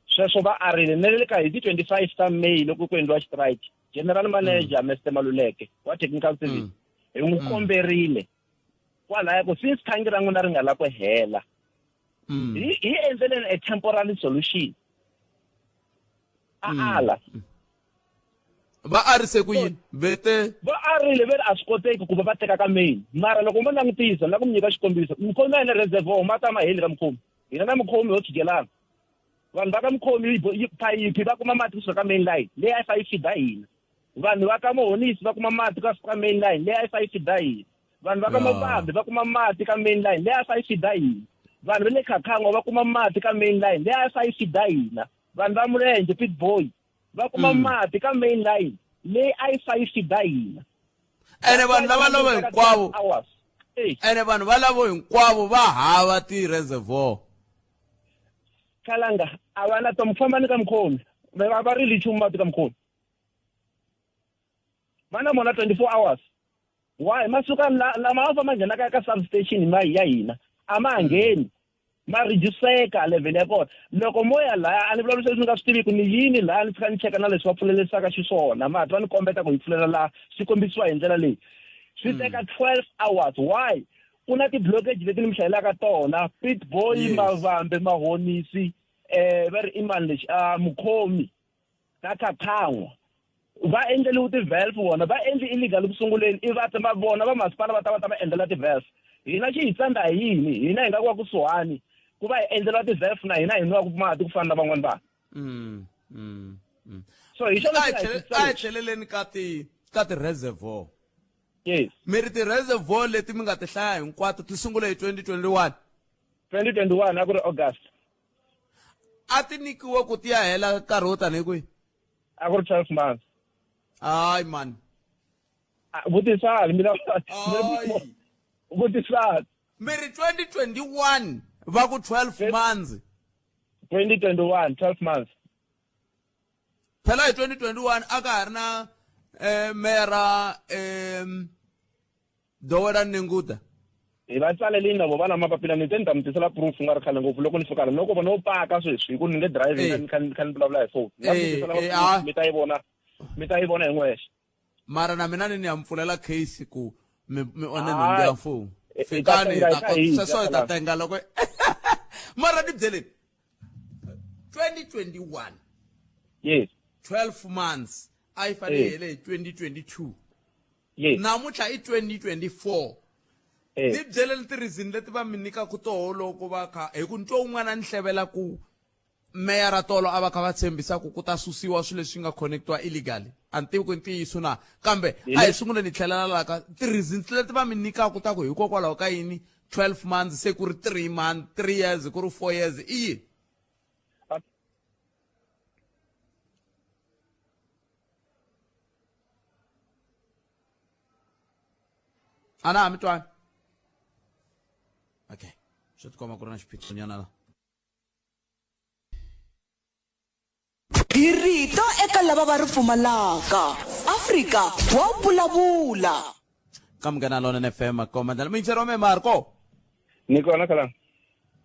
Sweswo va arile na le ka hi ti 25 ta May loko ku endliwa strike, General Manager Mister Maluleke wa Technical Service hi n'wi komberile kwalaya ku since thangi ra n'wina ri nga la ku hela hi hi endleleni a temporary solution. A ala. Va arise ku yini? Vete Va arile ve ri a swi koteki ku va va teka ka main. Mara loko mo langutisa, ni la ku mi nyika xikombiso, mukhomi a yi na reservoir mati a ma heli ka mukhomi. Hina na mukhomi ho tshikelana. Vanhu va ka mukhomi yi phayiphi va kuma mati kusuka ka main line leyi a yi fa yi feeder hina. Vanhu va ka Mohonisi va kuma mati ka ka main line leyi a yi fa yi feeder hina. Vanhu va ka Mavambi va kuma mati ka main line leyi a yi fa yi feeder hina. Vanhu va le Khakhangwa va kuma mati ka main line leyi a yi fa yi feeder hina. Vanhu va Mulenzhe, Pietboy va kuma mati ka main line leyi a yi fa yi feeder hina. Ene vanhu lava lavo hinkwavo ene vanhu valavo hinkwavo va hava ti-reservoir. Khalanga a va na tomu fambani ka mukhomi va va rili nchumu mati ka mukhomi va na mona 24 hours why ma suka lama a famba nghena ka ka substation ma ya hina a ma ngheni ma reduceka level ya kona loko mo ya laya a ni vulavuli leswi ni nga swi tiviku ni yini laya ni fika ni cheka na leswi va pfulelisaka xiswona mati va ni kombeta ku hi pfulela laha swi kombisiwa hi ndlela leyi swi teka 12 hours why ku na ti-blockage leti ni mi hlayelaka tona Pietboy Mavambe Mahonisi va ri i mani lexi a mukhomi na Khakhan'wa va endleliwe ti-valve vona va endli illegal ku sunguleni i va va vona va masipala va ta va ta va endlela ti-valve hina xi hi tsandza hi yini hina hi nga ku va kusuhani ku va hi endleliwa ti-valve na hina hi nwaku mati ku fana na van'wani vanhu So hi xona A hi tlheleleni ka ti ka ti-reservoir. Yes. Mi ri ti-reservoir leti mi nga ti hlaya hinkwato ti sungule hi 2021? 2021 a ku ri August. A ti nyikiwe ku ti ya hela nkarhi wo tanihi kwihi? A ku ri 12 months. Hayi mani. Vutisani mina. Vutisani. Mi ri 2021 va ku 12 months. 2021 12 months. Phela hi 2021 a ka ha ri na eh mera em Dowela Nenguda. Hi va tsalelini na vo va na mapapila ni te ni ta mi tisela proof nga ri khale ngopfu loko ni fika la loko vona paka sweswi hi ku ni nge driving Eh. ni kha ni kha ni vulavula hi phone ni nga mi Eh, tisela eh, proof, ah. mi ta yi vona mi ta yi vona hi n'wexe Mara na mina ni ni ya mi pfulela case ku mi mi onhe Hayi. nhundzu ya mfumo. Hi ta Fikani hi tenga, ta hi ta hisa sweswo hi ta kwalano. tenga loko mara ni byeleni 2021 yes 12 months a yi fanele yi Eh. hele hi 2022 yes namuntlha i 2024 eh. ni byeleni ti-reason leti va mi nyikaka toho loko va kha hi ku ni twa un'wana ni hlevela ku meyara tolo a va kha va tshembisa ku ku ta susiwa swilo leswi nga connectiwa illegally a ni tivi ku i ntiyiso na kambe a hi sunguleni hi tlhelela la ka ti-reasons leti va mi nyikaka ta ku hikokwalaho ka yini 12 months se ku ri 3 months 3 years ku ri 4 years i yini a na ha mi twani okay swi tikomba ku ri na xiphiqonyana la Hi rito eka lava va ri pfumalaka. Afrika wa vulavula. Ka Munghana Lonene FM komandela muyingiseri wa mehe Marco. Ni kona khalanga.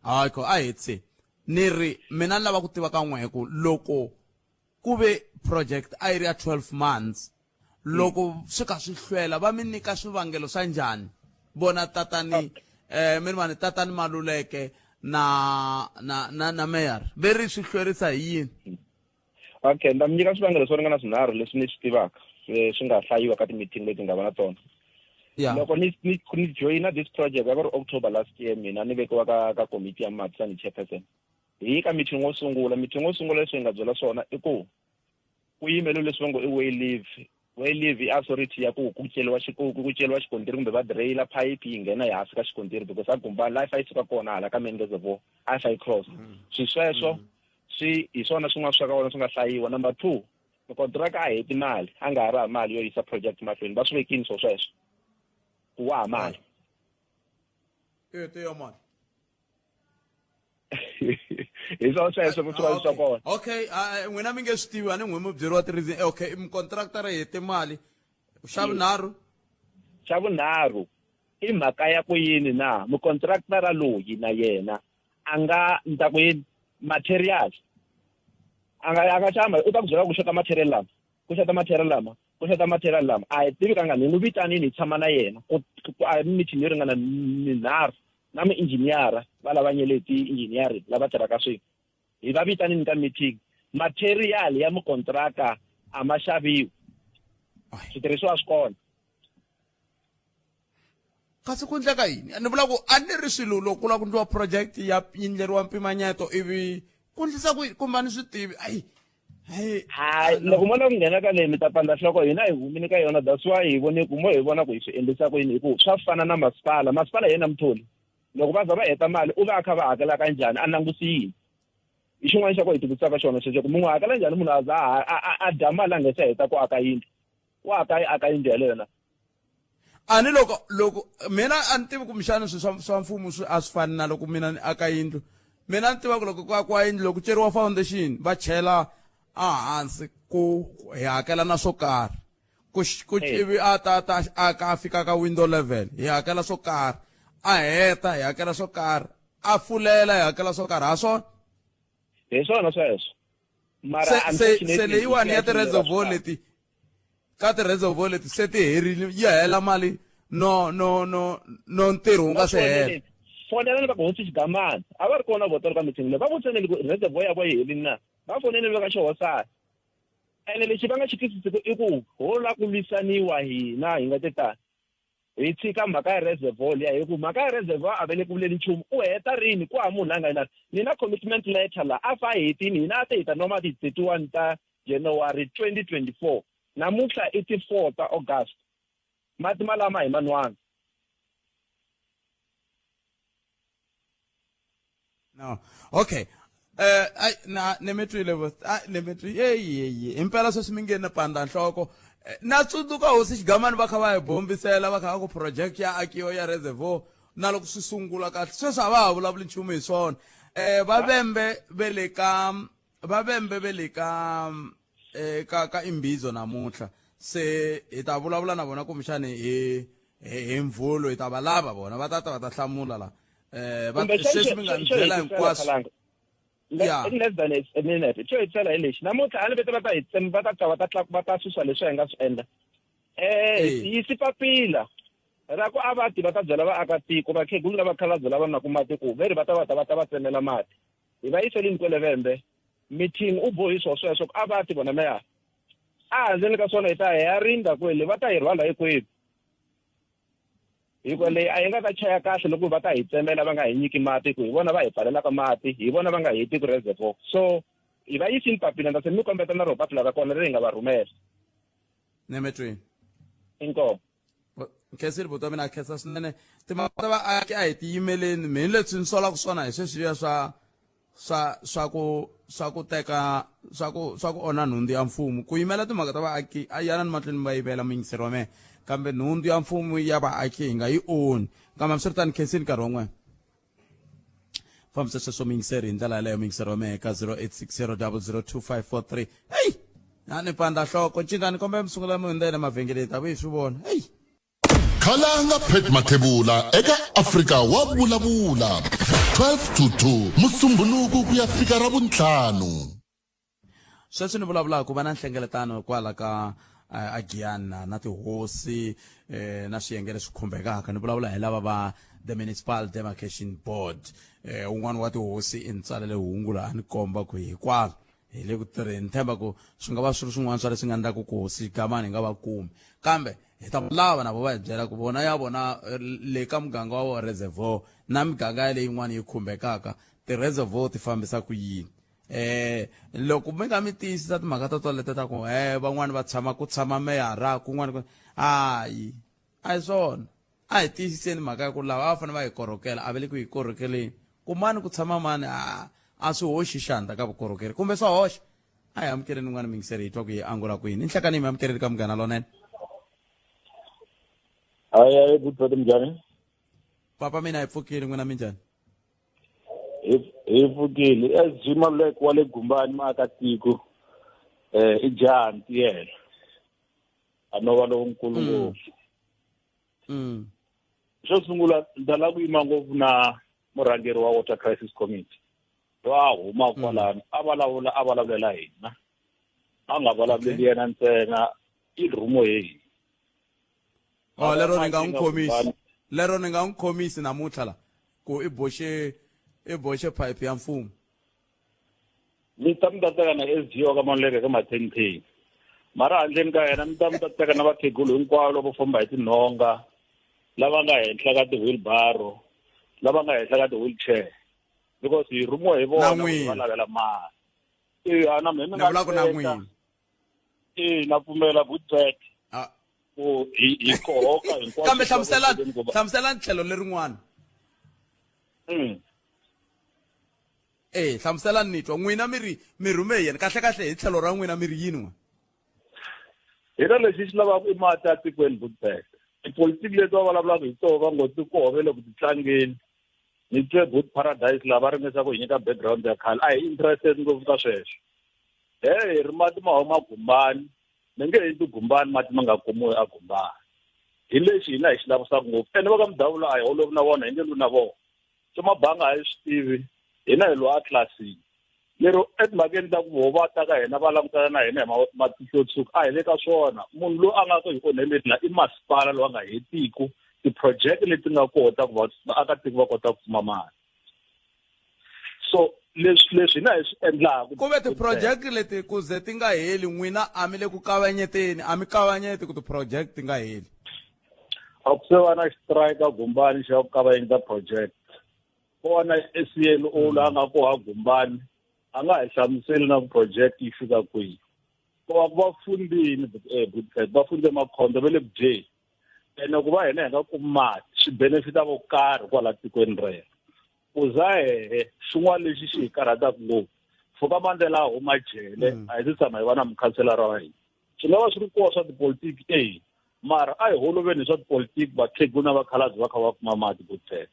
Hayi ko a hetsi. Ni ri mina ni lava ku tiva ka n'we ku loko ku ve project a yi ri ya 12 months loko swi kha swi hlwela va mi nyika swivangelo swa njhani vona tatani eh mi ri mani tatani Maluleke na na na na mayor ve ri swi hlwerisa hi yini okay ni ta mi nyika swivangelo swo ringana swinharhu leswi ni swi tivaka swi nga hlayiwa ka ti-meeting leti nga va na tona yeah. loko ni ni ni joyina this project a ku ri october last year mina ni vekiwa ka ka komiti ya mati tanihi chairperson hi ka meeting wo sungula meeting wo sungula leswi hi nga byela swona i ku ku yimele leswi va ngo i way live way live i authority ya ku ku celiwa ku celiwa xikontiri kumbe va direyila phayiphi yi nghena ehansi ka xikontiri because a gumba la yi suka kona hala ka main reservoir a yi fa yi cross mm. swi sweswo mm. swi hi swona swin'wana swa ka wona swi nga hlayiwa number two mukontiraka a heti mali a nga ha ri ha mali yo yisa project mahlweni va swi vekini swo sweswo ku wa ha mali e tiyo mali hi swa sweswo ku swa swa kona okay n'wina mi nge swi tivi a ni n'wi mi byeriwa ti-reason eh, okay mukontraktara hi hete mali xa vunharhu xa vunharhu i mhaka ya ku yini na mukontraktara loyi na yena a nga ni ta ku yini materials a nga a nga xava u ta ku byela ku xota material lama ku xota material lama ku xota material lama a hi tivi ka nga ni n'wi vitanini hi tshama na yena ku a meeting yo ringana minharhu na muinjhiniyara va lava nyeleti engineering lava tirhaka swin'we hi va vitanini ka meeting material ya mukontraka a ma xaviwi switirhisiwa swi kona kasi ku endleka yini ni vula ku a ni ri swilo loko ku lava ku endliwa project ya endleriwa mpimanyeto ivi ku endlisa ku kumbe a ni swi tivi ayi hayi loko mo lava ku nghena ka leyi mi ta pandza nhloko hina hi humile ka yona that's why hi vone ku mo hi vona ku hi swi endlisa ku yini hi ku swa fana na masipala masipala hi yena mutholi loko va za va heta mali u va a kha va hakela ka njhani a langusi yini hi xin'wana xa ku hi tivutisaka xona xexo ku munhu hakela njhani munhu a za a dya mali a nga se heta ku aka yindlu wa aka yi aka yindlu yaleyo na a ni loko loko mina a ni tivi kumbexana swilo swa swa mfumo swi a swi fani na loko mina ni aka yindlu mina ni tiva ku loko ku akiwa yindlu loko ku ceriwa foundation va chela ehansi ku hi hakela na swo karhi ku ku ivi a ta ta aka a fika ka window level hi hakela swo karhi a heta hi hakela swo karhi a fulela hi hakela swo karhi ha swona hi swona sweswo mara se se leyiwani ya ti-reservoir leti ka ti-reservoir leti se ti herile yi hela mali no no no no ntirho wu nga se hela fonelani va ku hosi xigamani a va ri kona vo tolo ka meeting leyi va vutiseni ku reservoir ya vo yi helini na va foneleni va ka xihosana ene lexi va nga xi twisisiku i ku ho la ku lwisaniwa hina hi nga te tani hi tshika mhaka ya reservoir liya hi ku mhaka ya reservoir a va le ku vuleni nchumu u heta rini ku hava munhu la nga yina ni na commitment letter la a fa a hetini hina a ti hi ta nwa mati hi 31 ta January 2024 namuntlha i ti 4 ta August mati malama hi manwanga no okay. Eh ai na ni mi twile vo. Ai ni mi twi. Yeyi yeyi. Impela sweswi mi nge ni panda nhloko. Eh, Na tsundzuka hosi Xigamani va kha va hi bombisela va kha va ku project ya akiwa ya reservoir na loko swi sungula kahle sweswi a va ha vulavuli nchumu hi swona. Eh va vembe ve le ka va vembe ve le ka eh, ka ka imbizo namuntlha se hi ta vulavula na vona kumbexani hi hi hi mvhulo hi ta va lava vona va ta ta va ta hlamula la eh va Kumbe xo- sweswi mi nga xo- ni xo byela hetisela hinkwaswo Khalanga. Ya. In less than a minute xo hetisela hi lexi namuntlha a ni vete va ta hi tsema va ta ta va ta tlaku va ta susa leswi hi nga swi endla eh Eh. yisi papila ra ku a va ti va ta byela vaakatiko vakhegulu lava khalabye lava nwaku mati ku ve ri va ta va ta va ta va tsemela mati hi va yiselini kwele vembe meeting u bohi swo sweswo ku a va ti vona meya a handzeni ka swona hi ta hi ya rindza kwele va ta hi rhwala hinkwenu hikuva leyi a yi nga ta chaya kahle loko va ta hi tsemela va nga hi nyiki mati ku hi vona va hi pfalelaka mati hi vona va nga heti ku reservoir so hi va yisini papila ndza se mi kombeta na roho papila ra kona leri hi nga va rhumela nemetweni inkomo Nkhensile buti wa mina a khensa swinene timhaka ta vaaki a hi ti yimeleni mina leswi ni solaka swona hi sweswiya swa swa swa ku swa ku teka swa ku swa ku onha nhundzu ya mfumo ku yimela timhaka ta vaaki a yana ni mahlweni va yivela muyingiseri wa mehe kambe nhundzu ya mfumo ya vaaki hi nga yi onhi kambe hambiswiritano khensini nkarhi wa n'wena fambisa sweswo muyingiseri hi ndlela yaleyo muyingiseri wa mehe ka 0860002543 heyi a ni pandza nhloko cinca ni kombela mi sungula mi hundzela emavhengeleni ta vuyi swi vona heyi Khalanga Pat Mathebula eka Afrika wa vulavula 12 to 2 Musumbhunuku ku ya fika Ravuntlhanu. Sweswi ni vulavulaka va na nhlengeletano kwala ka eh, a Giyani na tihosi eh, na swiyenge leswi khumbekaka ni vulavula hi lava va the municipal demarcation board eh, un'wana wa tihosi i ni tsalele hungu laha ni komba ku hikwalo hi le ku tirheni ni tshemba ku swi nga va swi ri swin'wana swa leswi nga endlaku ku hosi Gamani hi nga va kumi kambe hi ta lava na vo va hi byela ku vona ya vona eh, le ka muganga wa reservoir na miganga ya leyin'wana yi khumbekaka ti-reservoir ti fambisa ku yini eh loko mi nga mi tiyisisa timhaka ta toleto ta ku eh van'wani va tshama ku tshama meyara kun'wana ku hayi a hi swona a hi tiyisiseni mhaka ya ku lava a va fanele va hi korhokela a va le ku hi korhokeleni ku mani ku tshama mani a a swi hoxi xandla ka vukorhokeri kumbe swa hoxa a hi amukeleni un'wana mingiseri hi twa ku hi angula kwini i nhlekani mi amukeleni ka munghana lonene hayi hayi good brother minjhani papa mina hi pfukile n'wina minjhani hi hi pfukile sg maluleke wa le gumbani maakatiko um i jaha ntiyela a no va lonkulu mm. ngopfu mm. Xo sungula ni ta lava ku yima ngopfu na murhangeri wa water crisis committee loyi a huma mm. kwalano a vulavula a vulavulela hina a nga vulavuleli yena ntsena i rhumo hi hina oh lero ni nga n'wi khomisi lero ni nga n'wi khomisi namuntlha la ku i boxe i boxe pipe ya mfumo mi ta mi ta teka na s g wa ka Maluleke ka ma-ten mara handleni ka yena mi ta mi ta teka na vakhegulu hinkwavo lavo famba hi tinhonga lava nga henhla ka ti-wheelbarrow lava nga henhla ka ti-wheelchair because hi rhumiwa hi vona va lavela mali e a na mina ni vula ku na n'wina e na pfumela budget ah. ku hi hi kohoka hinkwaswo kambe hlamuselani hlamuselani tlhelo lerin'wana mm. Eh, hlamuselani ni twa. N'wina mi ri mi rhume hi yena. Kahle kahle hi tlhelo ra n'wina mi ri yini n'we? Hina lexi xi lavaka i mati ya tikweni Budbek. Tipolitiki leti va vulavulaka hi toho va ngo ti koho le ku ti tlangeni. Ni twe Good Paradise laha va ringesa ku hi nyika background ya khale. A hi interested ngopfu ka sweswo. He hi ri mati ma huma Gumbani, mi nge he Gumbani mati ma nga kumiwi a Gumbani. Hi lexi hina hi xi lavisaka ngopfu. Ene va ka Mudavula a hi holovi na vona, hi nge lwi na vona. Swa mabanga a hi swi tivi hina hi lwa atlilasini lero etimhakeni ta ku vo va ta ka hina va langutana na hina hi matihlo yo tshuka a hi le ka swona munhu loyi a nga ku hi onheleni la i masipala loyi a nga hetiku ti-project leti nga kota ku vaakatiko va kota ku kuma mali so leswi leswi hina hi swi endlaka ku ve ti-project leti ku ze ti nga heli n'wina a mi le ku kavanyeteni a mi kavanyeti ku ti-project ti nga heli A ku se va na xitirayika Gumbani xa ku kavanyeta project. Ko va na CLO loyi a nga koho a Gumbani a nga hi hlamuseli na ku project yi fika kwihi. Ko va ku va fundini eh, va fundze makhondzo va le ku dyeni. Ene ku va hina hi nga kumi mati swi benefita vo karhi kwala tikweni rero. Ku za hehe xin'wana lexi xi hi karhataka ngopfu pfuka mandlela a huma jele mm. a hi se tshama hi va na mukhanselara wa hina swi nga va swi ri koho swa tipolitiki e mara a hi holoveni hi swa tipolitiki vakhegula na vakhalabye va kha va kuma mati ku tshela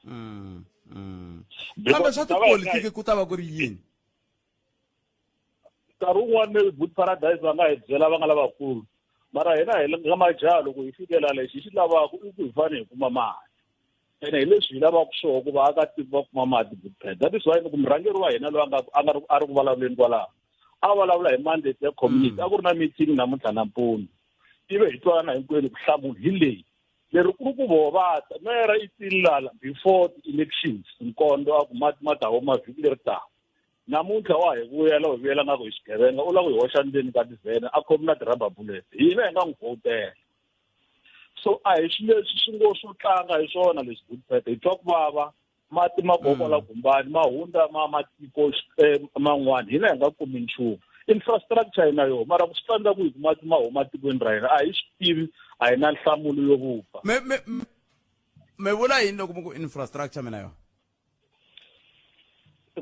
mm, mm. kambe swa tipolitiki ku ta va ku ri yini nkarhi wun'wana maybe good paradise va nga hi byela va nga lavakulu mara hina hi nga majaha loko hi fikela lexi hi xi lavaka i ku hi fanele hi kuma mali ene hi leswi hi lavaka swona ku vaakatiko va kuma mati good pad that is why ni ku murhangeri wa hina loyi a nga a nga a ri ku vulavuleni kwalaho a vulavula hi mandate ya community mm. a ku ri na meeting namuntlha nampundzu ivi hi twanana hinkwenu ku hlamula hi leyi leri ku ri ku voho va ta meyara i tilala before the elections nkondo a ku mati ma ta huma vhiki leri taka namuntlha wa hi vuyela u hi vuyela nga ku hi swigevenga u lava ku hi hoxa ndzeni ka tivhene a khomi na ti-rubber bullet hina hi nga n'wi vhotela so a hi swilo leswi swi ngo swo tlanga hi swona leswi goodbet hi twa ku vava mati ma gogo la mm. gumbani ma hundza ma matiko eh, man'wana hina hi nga kumi nchumu infrastructure yi na yona mara ku swi tsandza ku hi ku mati ma huma tikweni ra hina a hi swi tivi a hi na nhlamulo yo vupfa me vula yini loko mi ku infrastructure mina yona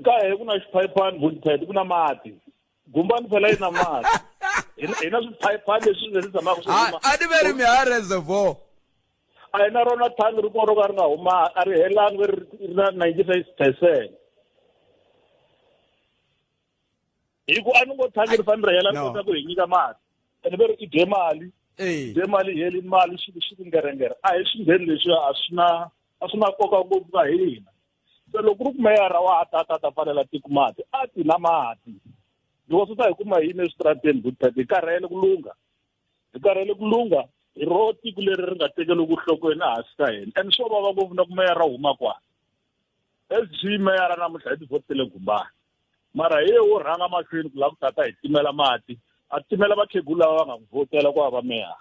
ka he ku na xiphayiphani goodpad ku na mati gumbani phela yi na mati hi na swiphayiphani leswi leswi tshamaka swi huma a ni ve ri mi ha reservoir a hi na rona thangi ri kona ro ka ri nga huma a ri helangi ri ri na 95 percent hi ku a ni ngo thangi ri fanele ri hela ri kota ku hi nyika mati ene ve ri i dye mali dye mali heli mali swi swi ku ngerengere a hi swi ngheni leswiya a swi na a swi na nkoka ngopfu ka hina se loko ku ri ku meyara wa ha ta ta ta pfalela tiko mati a ti na mati because u ta hi kuma yini eswitarateni good hi karhele ku lungha hi karhele ku lungha hi ro tiko leri ri nga tekeli ku nhlokweni ehansi ka hina and swo vava ngopfu na ku meyara huma kwala sg meyara namuntlha hi tivhoti tele gumbani mara hi ye wo rhanga mahlweni ku lava ku tata hi timela mati a timela vakhegula lava va nga n'wi vhotela ku va va meyara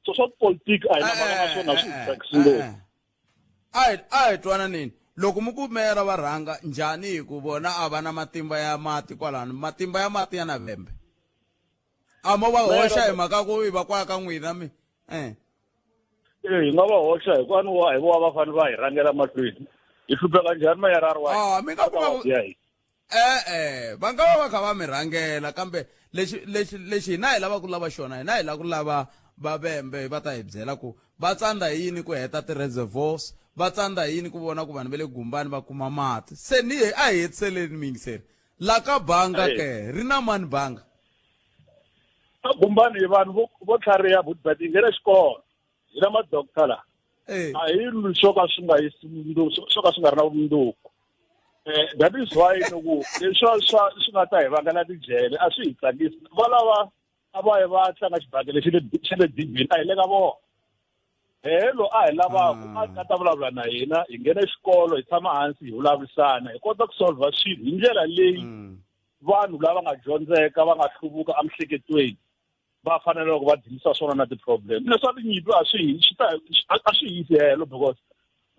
so swa tipolitiki a hi na mhaka na swona swi hi tsakisi ngopfu a hi a hi twananeni loko mi ku meyara va rhanga njhani hi ku vona a va na matimba ya mati kwalano matimba ya mati ya na vembe a mo va hoxa hi mhaka ku i va kwala ka n'wina mi eh eh hi nga va hoxa hi kwani wa hi vona va fanele va hi rhangela mahlweni hi hlupheka njhani meyara a ri wa ah mi nga kuma e-e va nga va va kha va mi rhangela kambe lexi lexi lexi hina hi lavaka ku lava xona hina hi lava ku lava vavembe va ta hi byela ku va tsandza hi yini ku heta ti-reservoirs va tsandza hi yini ku vona ku vanhu va le gumbani va kuma mati se ni a hi hetiseleni miyingiseri la ka banga ke ri na mani banga ka gumbani hi vanhu vo vo tlhariha butibet hi nghena xikolo hi na ma-doctor la a hi lwi swo ka swi nga yisi swo ka swi nga ri na vumundzuku eh that is why loko leswi swa swi nga ta hi vangela tijele a swi hi tsakisi valava a va yi va tlanga xibakele xa le xa le dibini a hi le ka vona helo a hi lavaka a a ta vulavula na hina hi nghena xikolo hi tshama hansi hi vulavurisana hi kota ku solver swilo hi ndlela leyi mm. vanhu lava nga dyondzeka va nga hluvuka emiehleketweni va fanele loko va dilisa swona na ti-problem leswa tinyimpi a swi swi ta a swi yisi helo because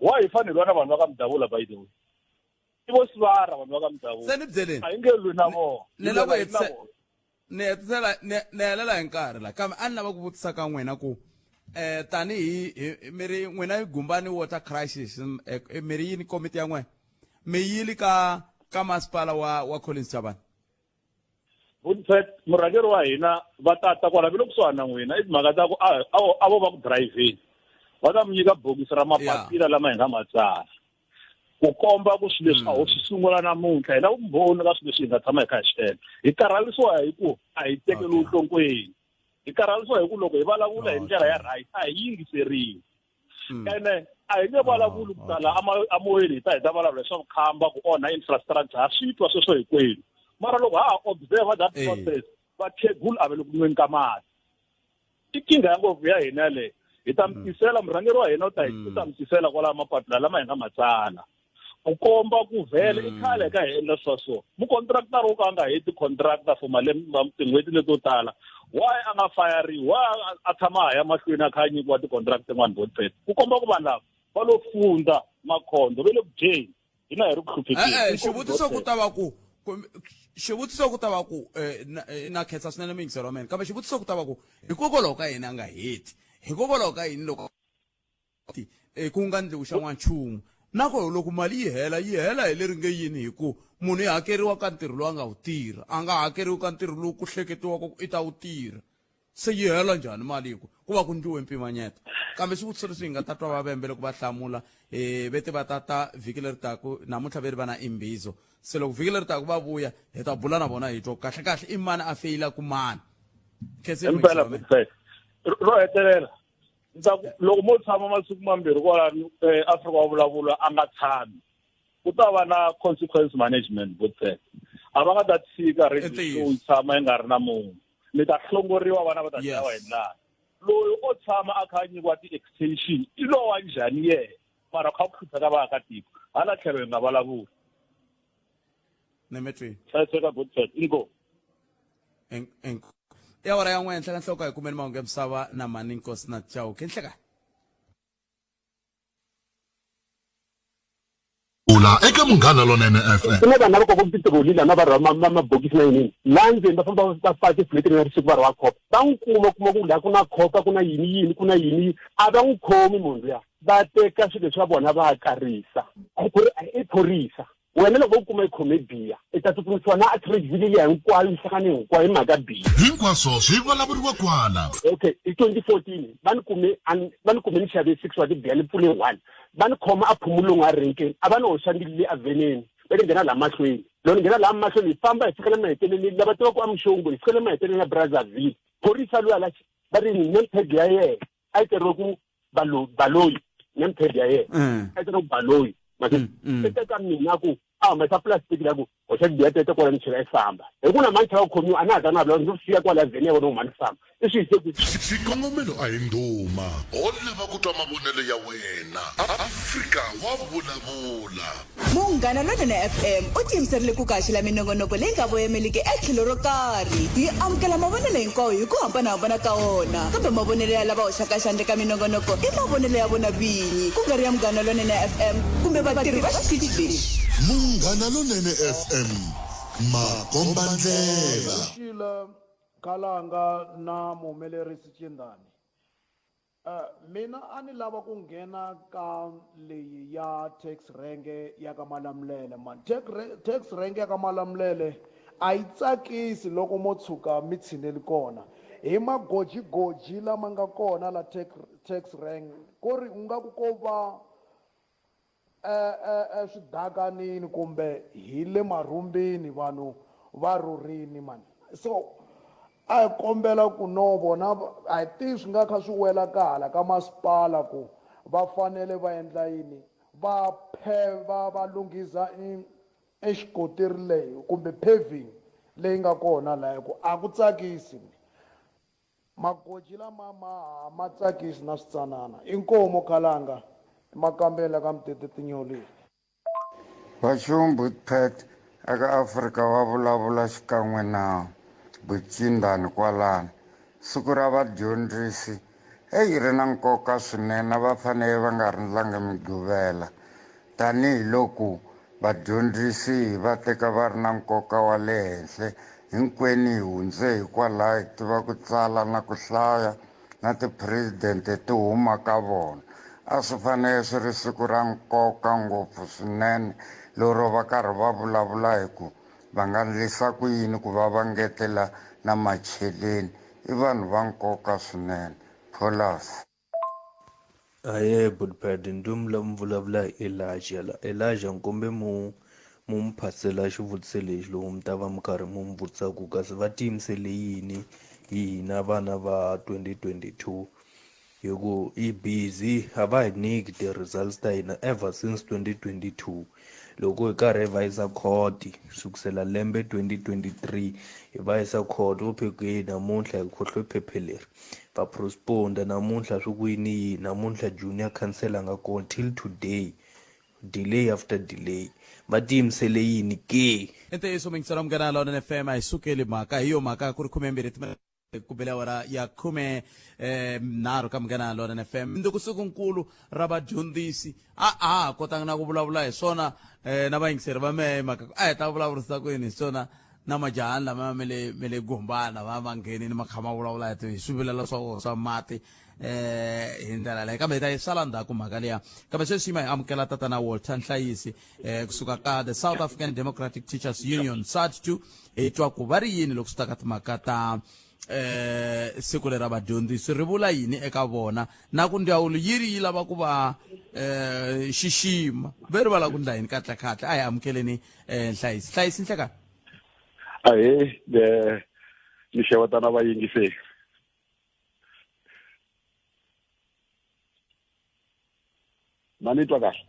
why hi fanele hi lwa na vanhu va ka mudavula by the way i vo sivara vanhu va ka mudavula se ni byeleni a hi nge lwi na vona ni lava ku hetisela ni hetisela ni ni helela hi nkarhi la kambe a ni lava ku vutisa ka n'wina ku eh tanihi hi mi ri n'wina yi gumbani water crisis eh, eh, mi ri yini komiti ya n'wina mi yili ka ka masipala wa wa Collins Chabane Good murhangeri wa hina va tata kwala vi le kusuhani na n'wina i timhaka ta ku a vo va ku driveni va ta mi nyika bokisi ra mapapila lama hi nga ma tsala ku komba ku swilo leswi a ho mm. swi sungula namuntlha hi na vumbhoni ka swilo leswi hi nga tshama hi kha hi swi endla hi karhalisiwa hi ku a hi tekeliwi nhlokweni hi karhalisiwa hi ku loko hi vulavula hi ndlela ya right a hi yingiseriwi mm. ene a hi nge vulavuli ku tala amoyeni hi ta hi ta vulavula hi swa vukhamba ku onha infrastructure ha swi twa sweswo hinkwenu mara loko ha ha observe that process vakhegula a va le ku nweni ka mati i nkingha ya ngopfu ya hina yaleyo hi ta mi mm. tisela murhangeri wa hina u ta u ta mi tisela kwalaho mapapila lama hi nga ma tsala ku komba ku vhele i khale ka hi endla swa so mukontraktara wo ka a nga heti contractor for malembe tin'hweti leto tala why a nga fayariwi why a tshama a ya mahlweni a kha a nyikiwa ti-contract tin'wana botpet ku komba ku vanhu lava va lo fundza makhondzo ve le ku dyeni hina hi ri ku hluphekeni e-e xivutiso ku ta va ku xivutiso ku ta va ku eh, eh, na khensa swinene muyingiseri wa mina kambe xivutiso ku ta va ku hikokwalaho ka yini a nga heti hikokwalaho ka yini loko eh, ku nga ndliwi xa n'wanchumu Na koho loko mali yi hela, yi hela hi leri nge yini hi ku munhu i hakeriwa ka ntirho lowu a nga wu tirha, a nga hakeriwi ka ntirho lowu ku hleketiwaka ku i ta wu tirha. Se yi hela njhani mali hi ku ku va ku ndliwe mpimanyeto? Kambe swivutiso leswi hi nga ta twa va Vhembe loko va hlamula, ve te va ta ta vhiki leri taka, namuntlha ve ri va na imbizo. Se loko vhiki leri taka va vuya, hi ta bula na vona hi twa ku kahle-kahle i mani a feyilaka mani. Khensile Impela, muyingiseri wa mina. Ro hetelela, ni ta ku loko mo tshama masiku mambirhi kwalano eh, Afrika wa vulavula a nga tshami ku ta va na consequence management botseka a va nga ta tshika radio show yi tshama yi nga ri na munhu mi ta hlongoriwa vana va ta dlawa hi ndlala loyi o tshama a kha a nyikiwa ti-extension i lowa njhani yena mara kha ku hlupheka vaakatiko hala tlhelo hi nga vulavuli nemetweni hlayiseka botseka inkomu I awara ya n'we henhla ka nhloko hi kumeni mahungu ya misava na mani nkosi na chauke nhleka Ula eka Munghana Lonene FM. Ku na vanhu lava kokaka titiroli lama va rhwala mabokisi na yinini laha ndzeni va famba va faka tiplate na risiku va rhwala khopa va n'wi kuma kuma ku laha ku na khopa ku na yini yini ku na yini a va n'wi khomi munhu luya va teka swilo swa vona va karisa i phorisa Wena loko vo kuma i khome biya, i ta tsutsumisiwa na Atteridgeville liya hinkwayo yi hlangane hinkwayo hi mhaka biya. Hinkwaswo swi vulavuriwa kwala. Okay, hi 2014 va ni kume va ni kume ni xave 6 wa tibiya ni pfule one. Va ni khoma a Phomolong a renkeni, a va ni hoxa mbilu le a veneni, va ni nghena laha mahlweni. Loko ni nghena laha mahlweni hi famba hi fika le maheteleleni, lava tivaka a Mshongwe hi fika le maheteleleni ya Brazzaville. Phorisa luya la va ri name tag ya yena a yi tsariwe ku balo baloyi name tag ya yena mm. a yi tsariwe ku baloyi mase mm, mm. i teka mina ku a humesa plastic la ku hoxa tibiya tete kwala ni chela i famba hi ku na mani chava ku khomiwa a na ha ta na vulavula ndzi siya kwala vhene ya vona huma ni famba i swi yise ku xikongomelo a hi ndhuma ho lava ku twa mavonelo ya wena afrika wa vulavula Munghana Lonene FM u tiyimiserile ku ku haxela minongonoko leyi nga voyameliki etlhelo ro karhi. Hi amukela mavonelo hinkwawo hi ku hambana-hambana ka wona, kambe mavonelo ya lava hoxaka xandla eka minongonoko i mavonelo ya vona vinyi, ku nga ri ya Munghana Lonene FM kumbe vatirhi va xitichi lexi. Munghana Lonene FM, makombandlela. Sheila Khalanga na muhumelerisi Cindani. Mina a ni lava ku nghena ka leyi ya tax rank ya ka Malamulele mani. Tax rank ya ka Malamulele a yi tsakisi loko mo tshuka mi tshineli kona. Hi magojigoji lama nga kona la tax rank ku ri ingaku ko va eswidakanini kumbe hi le marhumbini vanhu va rhurhini mani so a hi kombela ku no vona a hi tivi swi nga kha swi wela ka hala ka masipala ku va fanele va endla yini va phe va va lunghiza exikotiri leyi kumbe paving leyi nga kona laya ku a ku tsakisi Magoji lama ma ha ma tsakisi na switsanana. Inkomu Khalanga emakambeni la ka Mutete Tinyoleni. Vaxumbu Pat eka Afrika wa vulavula xikan'we na Bucindani kwalano. Siku ra vadyondzisi heyi ri na nkoka swinene va fanele va nga ri ndlangi Mugqivela tanihi loko Vadyondzisi hi va teka va ri na nkoka wa le henhla. Hinkwenu hi hundze hi kwalaho hi tiva ku tsala na ku hlaya, na tiphuresidente ti huma ka vona. A swi fanele swi ri siku ra nkoka ngopfu swinene lero va karhi va vulavula hi ku va nga ndlisa ku yini ku va va ngetela na macheleni. I vanhu va nkoka swinene. Pholasi. Ahee Budped ni twe mi vulavula hi Elijah la Elijah ni kombe mu mu mi phasela xivutiso lexi loko mi ta va mi karhi mu mi vutisa ku kasi va tiyimisele yini hi hina vana va 2022 hi ku yi busy a va hi nyiki ti-results ta hina ever since 2022 loko hi karhi hi va yisa court sukusela lembe 2023 hi va yisa court vo phe ku heyi namuntlha hi khohlwe phephe leri va prosponda namuntlha swi ku yini yini namuntlha junior council a nga kona till today delay after delay va tiyimisele yini ke i ntiyiso mingiselo munghana lonene fm a hi sukeli mhaka hi yo mhaka ku ri khumembirhi timinete ku bele awara ya khume eh, nharhu ka munghana lonene fm ndzi ku siku nkulu ra vadyondzisi a a ha kotanga na ku vulavula hi swona eh, na vayingiseri va mehe mhaka ku a hi ta vulavurisa ku yini hi swona na majahani lama me le me le gombana va va nghenini ma kha ma vulavula hi swivilelo swa vona swa mati eh hi ndlela leyi kambe hi ta yi sala ndzhaku mhaka liya kambe sweswi yima hi amukela tatana Walter Nhlayisi eh kusuka ka the South African Democratic Teachers Union SADTU hi twa ku va ri yini loko swi ta ka timhaka ta eh siku leri ra vadyondzisi ri vula yini eka vona na ku ndzawulo yi ri yi lava ku va eh xixima ve ri va lava ku ndla yini katlekhatle a hi amukeleni eh Nhlayisi Nhlayisi nhlekani ahee eh ni xeweta na vayingiseri ma ni twa kahle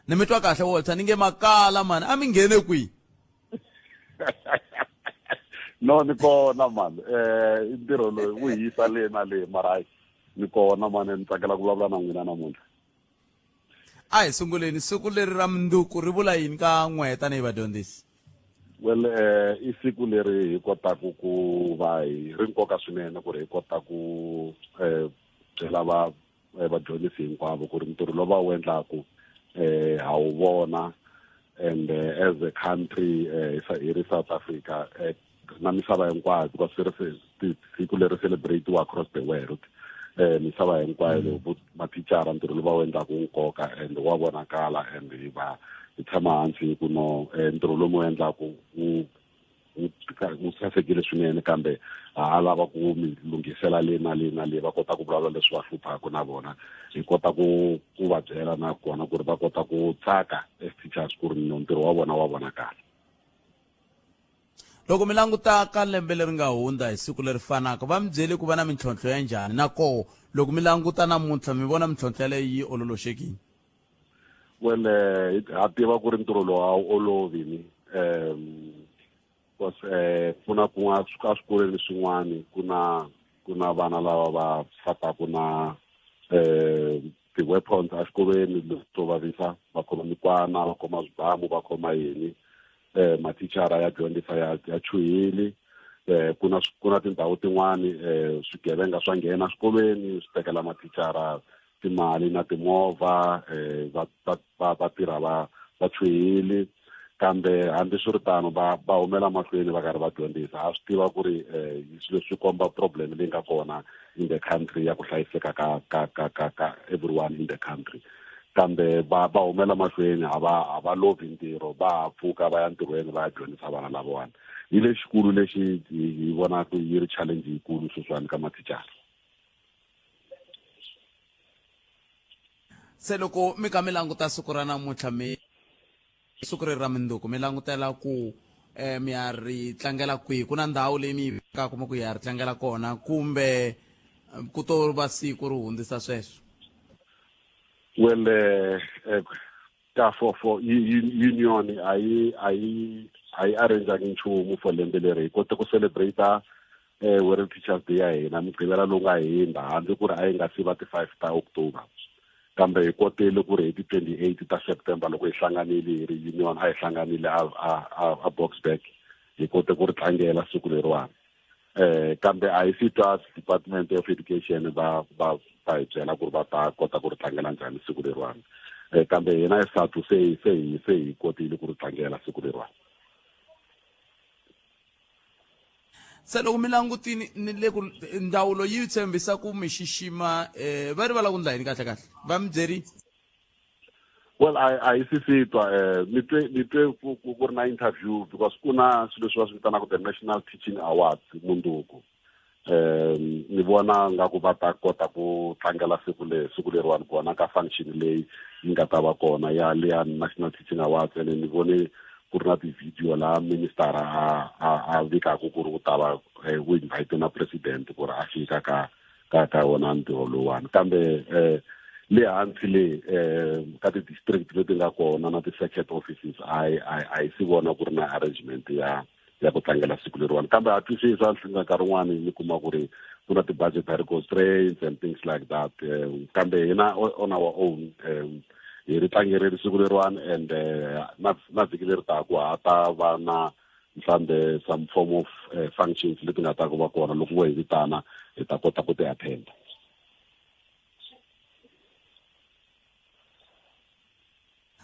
ni mi twa kahle Walter ni nge makala mani a mi nghene kwihi no ni kona mani eh i ntirho loyi wu hisa le na le mara hayi ni kona mani ni tsakela ku vulavula na n'wina namuntlha a hi sunguleni siku leri ra mundzuku ri vula yini ka n'we tanihi vadyondzisi well eh i siku leri hi kotaku ku va hi ri nkoka swinene ku ri hi kota ku eh byela va eh, vadyondzisi hinkwavo ku ri ntirho lowu va wu endlaku eh ha wu vona and eh, as a country eh, hi ri South Africa eh, na misava hinkwayo because ri siku leri celebratiwa across the world eh misava hinkwayo mm. loko mathicara ntirho lowu va wu endlaka wu nkoka and wa vonakala and hi va hi tshama hansi hi ku no eh, ntirho lowu mi wu endlaka wu wu sasekile swinene kambe ha lava ku mi lunghisela le na le na le va kota ku vulavula leswi va hluphaka na vona hi kota ku ku va byela na kona ku ri va kota ku tsaka as teachers ku ri no ntirho wa vona wa vonakala Loko mi languta ka lembe leri nga hundza hi siku leri fanaka, va mi byele ku va na mintlhontlho ya njhani? Na koho, loko mi languta namuntlha, mi vona mintlhontlho yaleyo yi ololoxekile? Well, eh, ha tiva ku ri ntirho lowu a wu olovi ni um because eh ku na kun'wana eswikolweni swin'wani ku na ku na vana lava va fakaku na eh ti-weapons exikolweni to vavisa va khoma mikwana va khoma swibamu va khoma yini eh mathicara ya dyondzisa ya ya chuhile eh ku na ku na tindhawu tin'wani eh swigevenga swa nghena swikolweni swi tekela mathicara timali na timovha eh va va va tirha va va chuhile kambe hambiswiritano va va humela mahlweni va karhi va dyondzisa ha swi tiva ku ri eh swilo swi komba problem leyi nga kona in the country ya ku hlayiseka ka ka ka ka ka everyone in the country kambe va va humela mahlweni a va a va lovi ntirho va ha pfuka va ya ntirhweni va ya dyondzisa vana lavawani hi lexikulu lexi hi vonaka yi ri challenge yikulu sweswiwani ka mathicara se loko mi kha mi languta siku ra namuntlha mi siku leri ra mindzuku mi langutela ku eh, mi ya ri tlangela kwihi ku na ndhawu leyi mi yi vekaka mi ku ya ri tlangela kona kumbe eh, ku to va siku ri hundzisa sweswo well eh, eh, ka for for union a yi a yi a yi arrangeangi nchumu for lembe leri hi kote ku celebrate eh World Teachers Day ya hina mugqivela lowu nga hindza hambi ku ri a yi nga si va ti-5 ta October kambe hi kotile ku ri hi ti-28 ta September loko hi hlanganile hi ri union a hi hlanganile a a a, a Boksburg hi kote ku ri tlangela siku leriwani eh kambe a hi si twa department of education va va va hi byela ku ri va ta kota ku ri tlangela njhani siku leriwani eh kambe hina hi SADTU se se hi se hi kotile ku ri tlangela siku leriwani se loko mi langutini ni le ku ndzawulo yi tshembisa ku mi xixima um va ri va lava ku ndla yini kahle kahle va mi byerile well a a hi si si twa eh ni twe ni twe ku ku ku ri na interview because ku na swilo leswi va swi vitanaka the national teaching awards mundzuku um ni vona nga ku va ta kota ku tlangela siku le siku leriwani kona ka function leyi yi nga ta va kona ya leya national teaching awards ene ni vone ku ri na ti-video laha minister a a a vikaku ku ri u ta va eh, u invite na president ku ri a fika ka ka ka wona ntirho lowuwani kambe eh le hansi le eh ka ti-district leti nga kona na ti-circuit offices a yi a yi si vona ku ri na arrangement ya ya ku tlangela siku leriwani kambe ha twisisa nkarhi wun'wani mi kuma ku ri ku na ti-budgetary constraints and things like that um kambe hina on our own um hi ri tlangerile siku leriwani and eh, na na vhiki leri taku ha ta va na mhlawumbe some form of uh, functions leti nga ta ku va kona loko vo hi vitana hi ta kota ku ti attend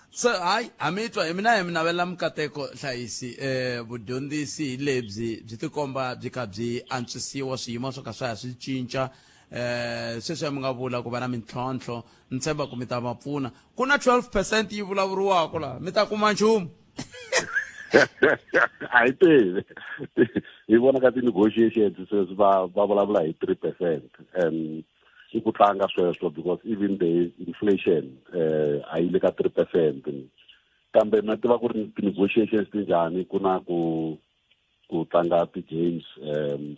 so hayi ha mi twa hi mina hi mi navela mikateko hlayisi eh vudyondzisi hi lebyi byi tikomba byi kha byi antswisiwa swiyimo swo ka swa ya swi cinca eh sweswi mi nga vula ku va na mintlhontlho ni tshemba ku mi ta va pfuna ku na 12 percent yi vulavuriwaka laha mi ta kuma nchumu a hi tivi hi vona ka ti-negotiations sweswi va va vulavula hi 3 percent and i ku tlanga sweswo because even the inflation eh a yi le ka 3 percent kambe na tiva ku ri ti-negotiations ti njhani ku na ku ku tlanga ti-games um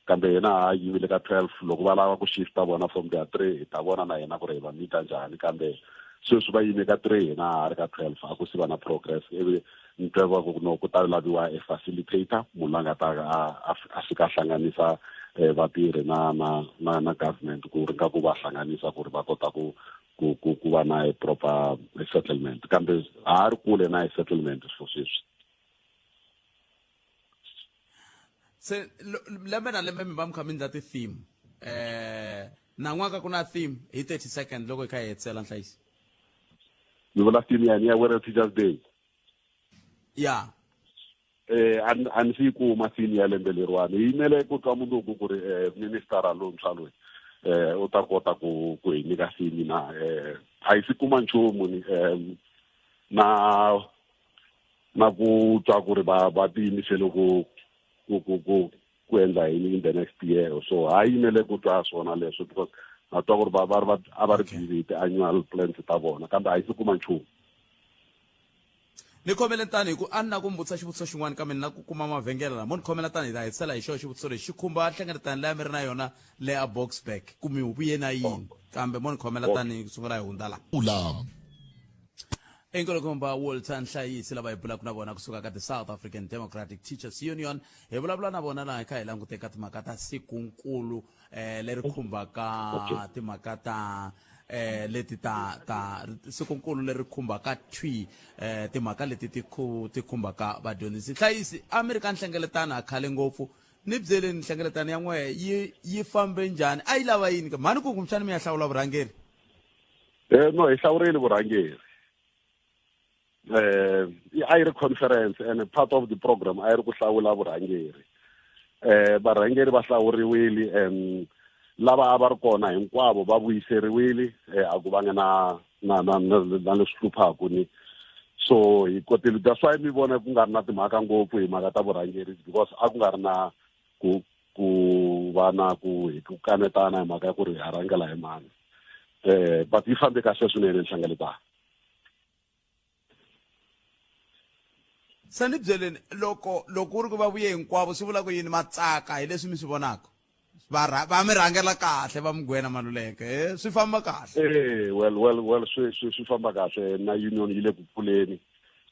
kambe yena ha yimile ka 12 loko va lava ku shifta vona from their 3 hi ta vona na yena ku ri hi va mita njhani kambe sweswi va yime ka 3 hina ha ri ka 12 a ku si va na progress ivi ni twa va ku no ku ta laviwa a facilitator munhu la nga ta a fika a hlanganisa eh, vatirhi na na na na government ku ri nga ku va hlanganisa ku ri va kota ku ku ku ku va na a proper settlement kambe ha ri kule na a settlement for sweswi se lembe na lembe mi va mi kha mi endla ti-theme eh nan'waka ku na theme hi 30 second loko hi kha hi hetisela nhlayiso mi vula theme yani ya World Teachers Day ya eh a ni si yi kuma theme ya lembe leriwani hi yimele ku twa mundzuku ku ri eh minister lontshwa loyi eh u ta kota ku ku hi nyika theme na eh a yi si kuma nchumu ni eh na na ku twa ku ri va va tiyimisele ku ku ku ku ku endla yini in the next year or so ha yimele ku twa swona leswo because na twa ku ri va va ri va a va ri busy hi ti-annual plans ta vona kambe a yi si kuma nchumu ni khomele tani hi ku a ni na ku mi vutisa xivutiso xin'wana kambe ni na ku kuma mavhengele lama mo ni khomela tani hi ta hetisela hi xona xivutiso lexi xi khumba nhlengeletano leyi a mi ri na yona le a Boksburg ku mi vuye na yini kambe mo ni khomela tani ku sungula hi hundza la Ula. Inkulukumba Walter Nhlayisi lava hi bulaka na vona kusuka ka the South African Democratic Teachers Union hi vulavula na vona laha hi kha hi langute ka timhaka ta sikunkulu eh leri khumbaka timhaka ta eh leti ta ta sikunkulu leri khumbaka thwi eh timhaka leti ti khu ti khumbaka vadyondzisi Nhlayisi a mi ri ka nhlengeletano a khale ngopfu ni byeleni nhlengeletano ya n'wehe yi yi fambe njhani a yi lava yini ka mhani ku kumbexani mi ya hlawula vurhangeri Eh no hi hlawurile vurhangeri eh a yi ri conference and part of the program a yi ri ku hlawula vurhangeri eh varhangeri va hlawuriwile and lava a va ri kona hinkwavo va vuyiseriwile eh, a ku vanga na na na na, na leswi hluphaku ni so hi kotile that's why mi vona ku nga ri na timhaka ngopfu hi mhaka ta vurhangeri because a ku nga ri na ku ku va na ku hi ku kanetana hi mhaka ya ku ri ha rhangela hi mani eh but yi fambe kahle swinene nhlengeletano se ni byeleni loko loko ku ri ku va vuye hinkwavo swi vula ku yini ma tsaka hi leswi mi swi vonaka va va mi rhangela kahle va mugwena maluleke eh swi famba kahle eh well well well swi swi swi famba kahle na union yi le ku kuleni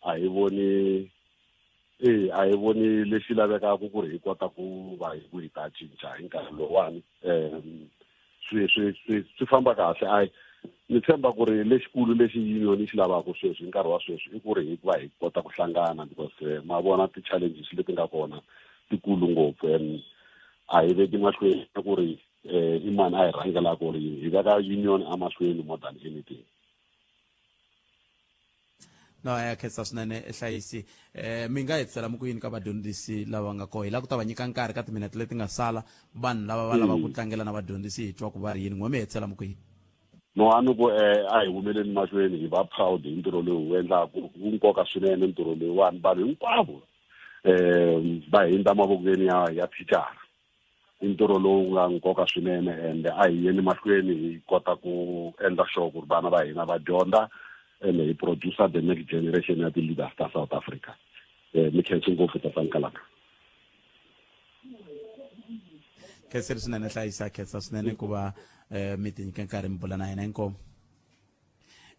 a hi voni eh a hi voni lexi lavekaka ku ri hi kota ku va hi ku hi ta cinca hi nkarhi lowuwani um swi swi swi swi famba kahle a ni tshemba ku ri lexikulu lexi union yi xi lavaka sweswi hi nkarhi wa sweswi i ku ri hi va hi kota ku hlangana because eh, ma vona ti-challenges leti nga kona tikulu ngopfu and a hi veki mahlweni ku ri um i mani a hi rhangelaka ku ri hi veka union emahlweni more than anything no ya khensa swinene hlayisi eh mi nga hetisela mi ku yini ka vadyondzisi lava nga koho hi lava ku ta va nyika nkarhi ka timinete leti nga sala vanhu lava va lava ku mm. tlangela na vadyondzisi hi twa ku va ri yini n'we mi hetisela mi ku yini no a ni ku eh a hi humeleni mahlweni hi va proud hi ntirho lowu wu endlaku wu nkoka swinene ntirho lowuwani vanhu hinkwavo um va hindza mavokweni ya ya thicara i ntirho lowu nga nkoka swinene ende a hi yeni mahlweni hi kota ku endla sure ku ri vana va hina va dyondza ende hi producer the next generation ya ti-leaders ta South Africa um mi khensi ngopfu tatani Kalanga khenseri swinene hlayisa khensa swinene ku va um mi tinyike nkarhi mi bula na hina inkomu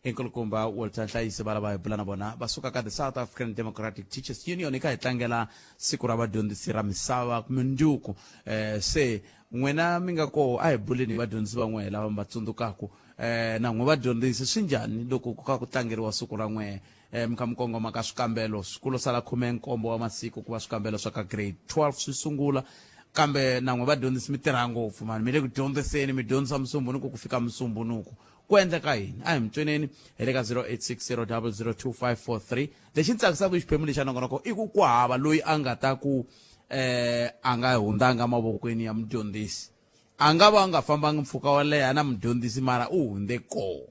Inkulukumba Walter Nhlayisi va lava hi bula na vona va suka ka the South African Democratic Teachers Union hi kha hi tlangela siku ra vadyondzisi ra misava mundzuku eh se n'wina mi nga koho a hi buleni hi vadyondzisi va n'wehe lava mi va tsundzukaku eh na n'we vadyondzisi swi njhani loko ku kha ku tlangeriwa siku ra n'wehe eh mi kha mi kongoma ka swikambelo ku lo sala 17 wa masiku ku va swikambelo swa ka grade 12 swi sungula kambe na n'we vadyondzisi mi tirha ngopfu mani mi le ku dyondziseni mi dyondzisa musumbunuku ku fika musumbunuku Ku endleka yini? A hi mi tweneni hi le ka 0860002543. Lexi ni tsakisaka hi xiphemu lexa nongonoko i ku ku hava loyi a nga ta ku eh a nga hundzanga mavokweni ya mudyondzisi. A nga va a nga fambangi mpfhuka wo leha na mudyondzisi mara u hundze kona.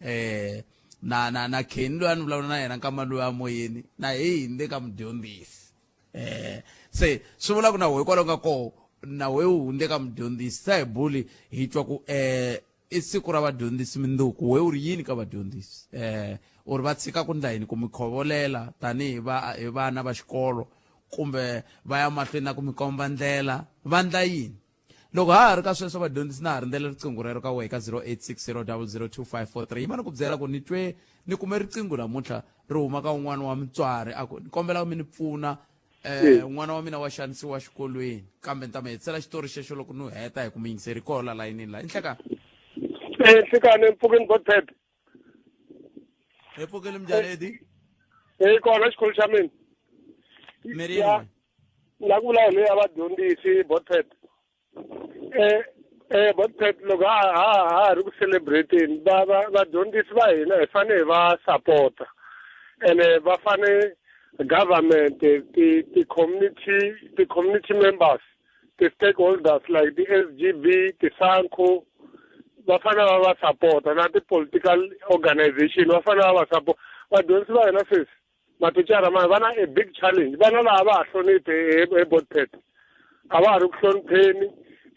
Eh na na na Kenny loyi a ni vulavula na yena nkama loyi a moyeni na hi hundze ka mudyondzisi. Eh se swi vula ku na wehe kwalaho nga koho na wehe u hundze ka mudyondzisi se a hi buli hi twa ku eh i siku ra vadyondzisi mindzuku we u ri yini ka vadyondzisi eh u ri va tshika ku ndla yini ku mi khovolela tanihi va hi vana va xikolo kumbe va ya mahlweni na ku mi komba ndlela va ndla yini loko ha ha ri ka sweswo vadyondzisi na ha rindzele riqingho rero ka wehe ka 0860002543 yima ni ku byela ku ni twe ni kume riqingho namuntlha ri huma ka un'wana wa mutswari a ku ni kombela mi ni pfuna eh n'wana wa mina wa xanisiwa xikolweni kambe ni ta mi hetisela xitori xexo loko ni heta hi ku muyingiseri koho la layinini la i nhlekani Eh, nhlekani mpfukeni godpet hi pfukile minjhani edi Eh, kona xikolo xa mina mi ri yini la ku vulavula ya vadyondzisi botpet eh eh botpet loko ha ha ha ri ku celebrating va va vadyondzisi va hina hi fanele hi va sapota ene va fane government ti ti community ti community members ti stakeholders like ti SGB ti SANCO va fanele va va sapota na ti political organization va fanele va va sapota vadyondzisi va hina sweswi mathicara ma va na a big challenge vana laha va ha hloniphi hi botpet a va ha ri ku hlonipheni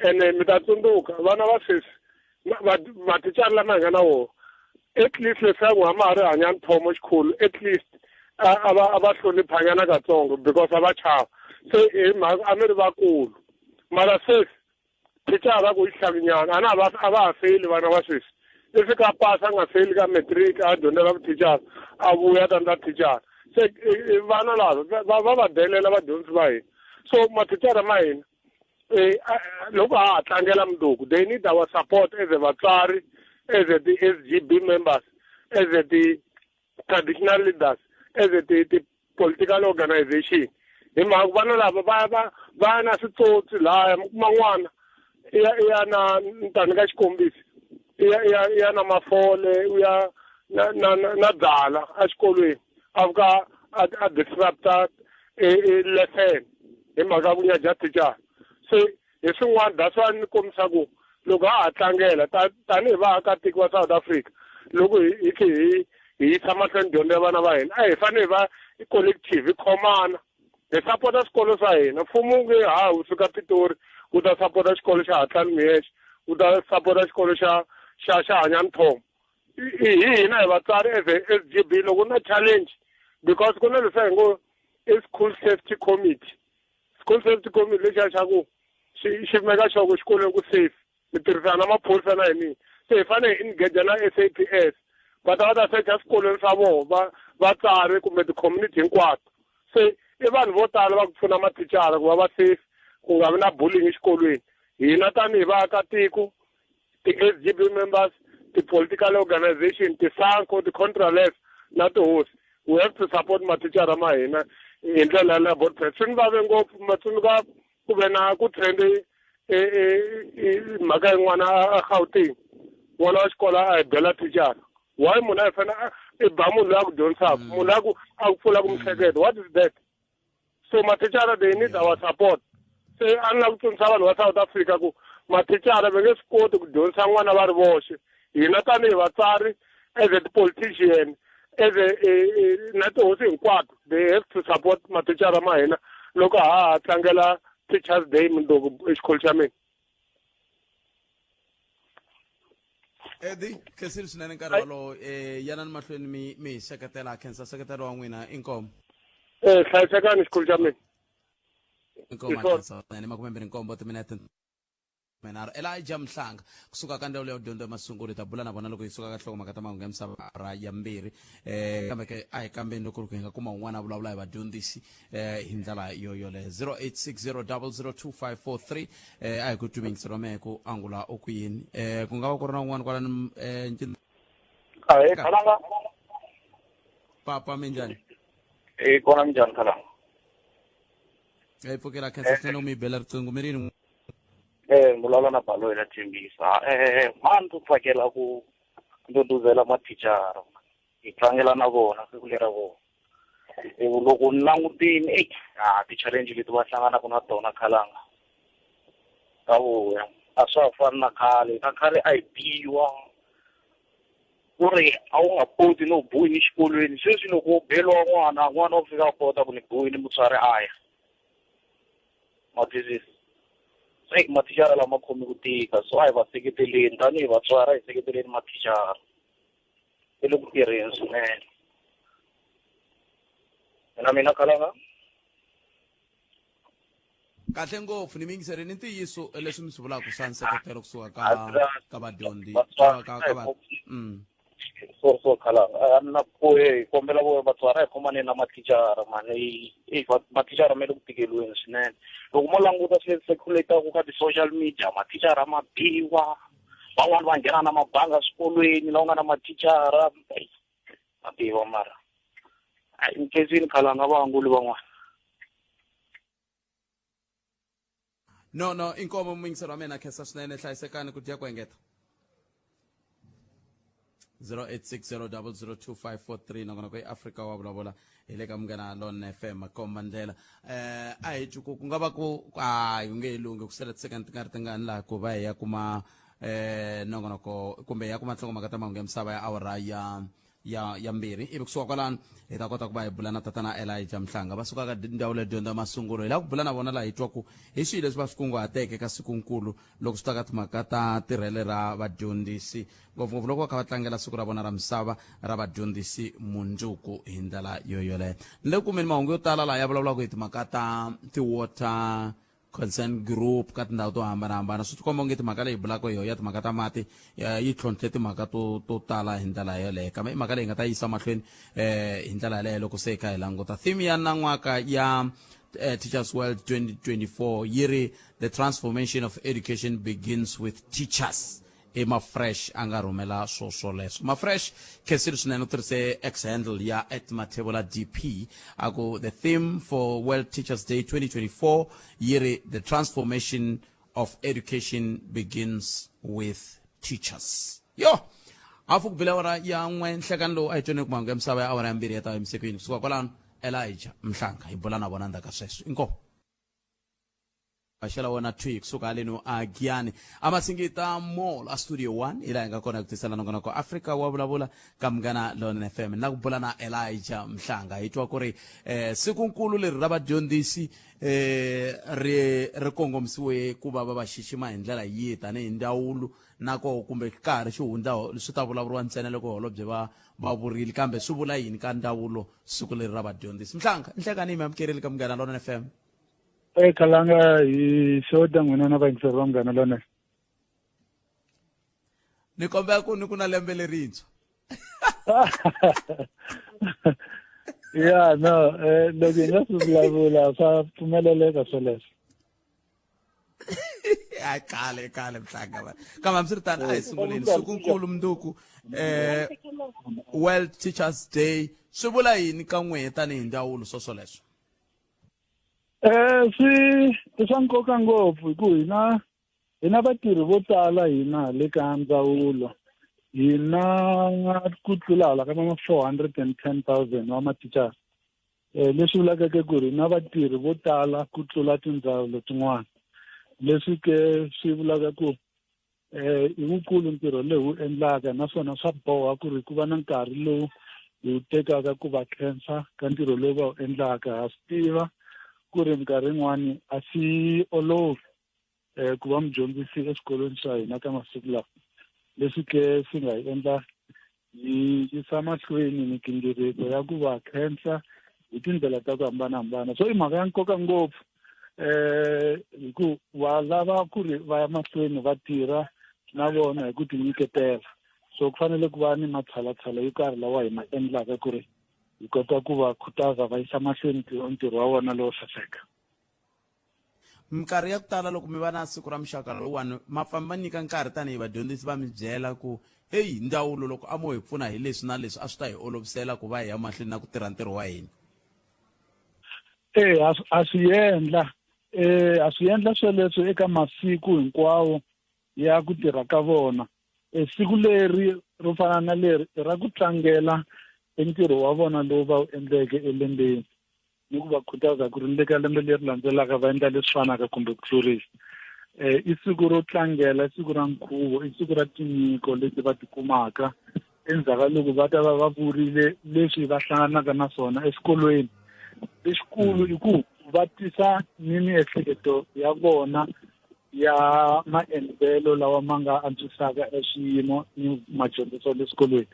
ene mi ta tsundzuka vana va sweswi mathicara lama hi nga na wona at least leswaku ha ma ha ri hanya nthomo xikhulu at least a va a va hloniphanyana katsongo because a va chava se hi mhaka a mi ri vakulu mara sweswi thicara ku yi hlakunyana a na va a va ha feyili vana va sweswi i fika a pasa a nga feyili ka matric a dyondzela vuthicara a vuya ta ndla thicara se vana lava va va va delela vadyondzi va hina so mathicara ma hina eh, loko ha ha tlangela mundzuku they need our support as a vatswari as a the-SGB members as a the traditional leaders as a ti political organization hi mhaka ku vana lava va va va ya na switsotsi laya mi kuma n'wana i ya i ya na ni ta nyika xikombiso i ya i ya i ya na mafole u ya na na na na byala exikolweni a fika a a disrupta e e lesson hi mhaka ya ku nyaja thicara se hi swin'wana that's why ni kombisa ku loko ha ha tlangela tanihi vaakatiko va South Africa loko hi hi khe hi hi yisa mahlweni dyondzo ya vana va hina a hi fanele hi va collective hi khomana hi sapota swikolo swa hina mfumo wu nge ha wu suka Pitori wu ta sapota xikolo xa Hatlani Muyexe wu ta sapota xikolo xa xa xa Hanyani Thomo hi hina hi vatswari as a S_G_B loko na challenge because ku na leswi hi ngo i school safety committee school safety committee lexiya xa ku xi xi meka sure ku xikolweni ku safe mi tirhisana na maphorisa na hi mina se hi fanele hi engage na S A P S va ta va ta secha swikolweni swa vona va vatswari kumbe ti-community hinkwato se i vanhu vo tala va ku pfuna mathicara ku va va safe ku nga vi na bullying exikolweni hina tanihi vaakatiko ti-S_G_B members ti-political organization ti-SANCO ti-contralef na tihosi we have to support mathicara ma hina hi ndlela yaleyo bot swi ni vave ngopfu ma tsundzuka ku ve na ku trende e, e, e, mhaka yin'wana a Gauteng n'wana wa xikolo a hi bela thicara why munhu a hi fanele i ba munhu loyi a ku dyondzisaka mm. munhu loyi a ku a ku pfulaka mihleketo what is that so mathicara they need our support se a ni lava ku tsundzuxa vanhu va South Africa ku mathicara va nge swi koti ku dyondzisa n'wana va ri voxe hina tanihi vatswari as a politician as a, a, a na tihosi hinkwato they have to support mathicara ma hina loko ha ha tlangela teachers day mundzuku exikolo xa mina edi khensile swinene nkarhi wolowo um yanani mahlweni mi mi hi seketela khensa seketelo wa n'wina inkomo eh hlayisekani xikolo xa mina inkomo khensa swinene makumembirhi nkombo timinete minharhu elijah mhlanga kusuka ka ndzawulo ya dyondzo ya masungulo hi ta bula na vona loko hi suka ka nhlokomhaka ta mahungu ya misava ra ya mbirhi um kambe ke a hi kambeni loko hi nga kuma un'wana a vulavula hi vadyondzisi eh hi ndlela yo yoleyo 0860002543 eh a hi ku twi mingiselo mehe ku angula u ku yini eh ku nga va ku ri na un'wana kwalani eh Ahee, khalanga. Papa minjhani? Eh, kona minjhani khalanga? Hi pfukela khensa swinene u mi bela riqingho mi ri yini? Eh, vulavula na Baloyi la Thembisa. Eh, mani ndzi tsakela ku nduduzela mathicara. Hi tlangela na vona siku lera vona. Hi ku loko ni langutini eyi a ti-challenge leti va hlanganaka na tona khalanga ta vuya. A swa ha fani na khale. Na khale a hi biwa ku ri a wu nga koti no biwini exikolweni. Sweswi loko wo beriwa n'wana, n'wana u fika a kota ku ni biwini mutswari a ya. Ma twisisa? Se mathicara lama khomi ku tika so a hi va seketeleni tanihi vatswari a hi seketeleni mathicara. I le ku tirheni swinene. Na mina khalanga. Kahle ngopfu ni miyingiseri ni ntiyiso leswi mi swi vulaka swa nseketelo kusuka ka ka vadyondzi ka ka ka va. Sorry, sorry khalanga. A ni na ku hi kombela vo vatswari a hi khomaneni na mathicara mani. E mathicara ma le ku tikeriweni swinene. Loko mo languta swi leswi circulate-aku ka ti-social media, mathicara ma biwa, van'wani va nghena na mabanga eswikolweni la ku nga na mathicara. Ma biwa mara. Hayi ni khensini khalanga va anguli van'wana. No no inkomo muyingiseri wa mina khensa swinene hlayisekani ku dya ku engeta 0860002543 nongonoko i Afrika wa vulavula hi le ka Munghana Lonene FM makomba ndlela eh a hi twi ku ku nga va ku a yi nge yi lunghi ku sele tisekende ti nga ri tingani laha ku va hi ya kuma eh nongonoko kumbe hi ya kuma nhlokomhaka ta mahungu ya misava ya awara ya ya ya mbirhi ivi kusuka kwalano hi ta kota ku va hi bula na tatana Elijah Mhlanga va suka ka ndzawulo ya dyondzo ya masungulo hi lava ku bula na vona laha hi twa ku hi swihi leswi va swi kunguhateke ka sikunkulu loko swi ta ka timhaka ta tirhele ra vadyondzisi ngopfungopfu loko va kha va tlangela siku ra vona ra misava ra vadyondzisi mundzuku hi ndlela yo yoleyo ni le ku kumeni mahungu yo tala laha ya vulavulaka hi timhaka ta ti-water concern group ka tindhawu to hambanahambana swi tikomba onge timhaka leyi bulaka hi ya timhaka ta mati yi tlhontlhe timhaka to to tala hi ndlela yoleyo kambe i mhaka leyi nga ta yisa mahlweni eh hi ndlela yaleyo loko se hi kha hi languta theme ya nan'waka ya Teachers World 2024 yi ri the transformation of education begins with teachers i Mafresh a nga rhumela swo swoleswo. Mafresh khensile swinene u tirhise X handle ya at Mathebula DP a ku the theme for World Teachers Day 2024 yi ri the transformation of education begins with teachers. Yo! Hafu ku bile awara ya n'we nhlekani lowu a hi tweni ku mahungu ya misava ya awara ya mbirhi ya ta emisekweni kusuka kwalano Elijah Mhlanga hi bula na vona ndzhaku ka sweswo. Inkomu. Haxela wona thwi kusuka haleno a Giyani a Masingita Mall a Studio 1 hi laha hi nga kona ku tisela nongonoko Afrika wa vulavula ka Munghana Lonene FM na ku bula na Elijah Mhlanga hi twa ku ri eh, sikunkulu leri ra vadyondzisi eh, ri ri kongomisiwe ku va va va xixima hi ndlela yihi tanihi ndzawulo na koho kumbe ka ha ri xihundla swi ta vulavuriwa ntsena loko holobye va va vurile kambe swi vula yini ka ndzawulo siku leri ra vadyondzisi Mhlanga nhlekani yi mi amukerile ka Munghana Lonene FM. E Khalanga hi xeweta n'wina na vayingiseri va Munghana Lonene. Ni kombela ku ni ku na lembe lerintshwa. Ya no eh, loko hi nga swi vulavula swa pfumeleleka swoleswo. A khale khale Mhlanga va. Kambe hambiswiritano a hi sunguleni sikunkulu mundzuku eh World Teachers Day swi vula yini ka n'wehe tanihi ndzawulo swo swoleswo? Eh swi i swa nkoka ngopfu hi ku hina hi na vatirhi vo tala hina le ka ndzawulo hina ku tlula hala ka ma 410,000 wa mathicara eh leswi vulaka ke ku ri na vatirhi vo tala ku tlula tindzawulo tin'wana leswi ke swi vulaka ku eh i wukulu ntirho lowu wu endlaka naswona swa boha ku ri ku va na nkarhi lowu hi wu tekaka ku va khensa ka ntirho lowu va wu endlaka ha swi tiva ku ri minkarhi yin'wani a swi olovi um ku va mudyondzisi eswikolweni swa hina ka masiku lawa leswi ke swi nga hi endla hi yisa mahlweni migingiriko ya ku va khensa hi tindlela ta ku hambanahambana so i mhaka ya nkoka ngopfu eh hi ku va lava ku ri va ya mahlweni va tirha na vona hi ku tinyiketela so ku fanele ku va ni matshalatshala yo karhi lawa hi ma endlaka ku ri hi kota ku va khutaza va yisa mahlweni ntirho wa vona lowo saseka Minkarhi ya ku tala loko mi va na siku ra muxaka lowuwani ma pfa mi va nyika nkarhi tanihi vadyondzisi va mi byela ku heyi ndzawulo loko a mo hi pfuna hi leswi na leswi a swi ta hi olovisela ku va hi ya mahlweni na ku tirha ntirho wa hina. E ha swi endla eh ha swi endla sweleswo eka masiku hinkwawo ya ku tirha ka vona e siku leri ro fana na leri i ra ku tlangela entirho wa vona lowu va wu endleke elembeni ni ku va khutaza ku ri ni le ka lembe leri landzelaka va endla leswi fanaka kumbe ku tlurisa. Eh, i siku ro tlangela, i siku ra nkhuvo, i siku ra tinyiko leti va ti kumaka endzhaku ka loko va ta va va vurile leswi va hlanganaka na swona exikolweni. Lexikulu i ku va tisa ni miehleketo ya vona ya maendlelo lawa ma nga antswisaka eswiyimo ni madyondziso le swikolweni.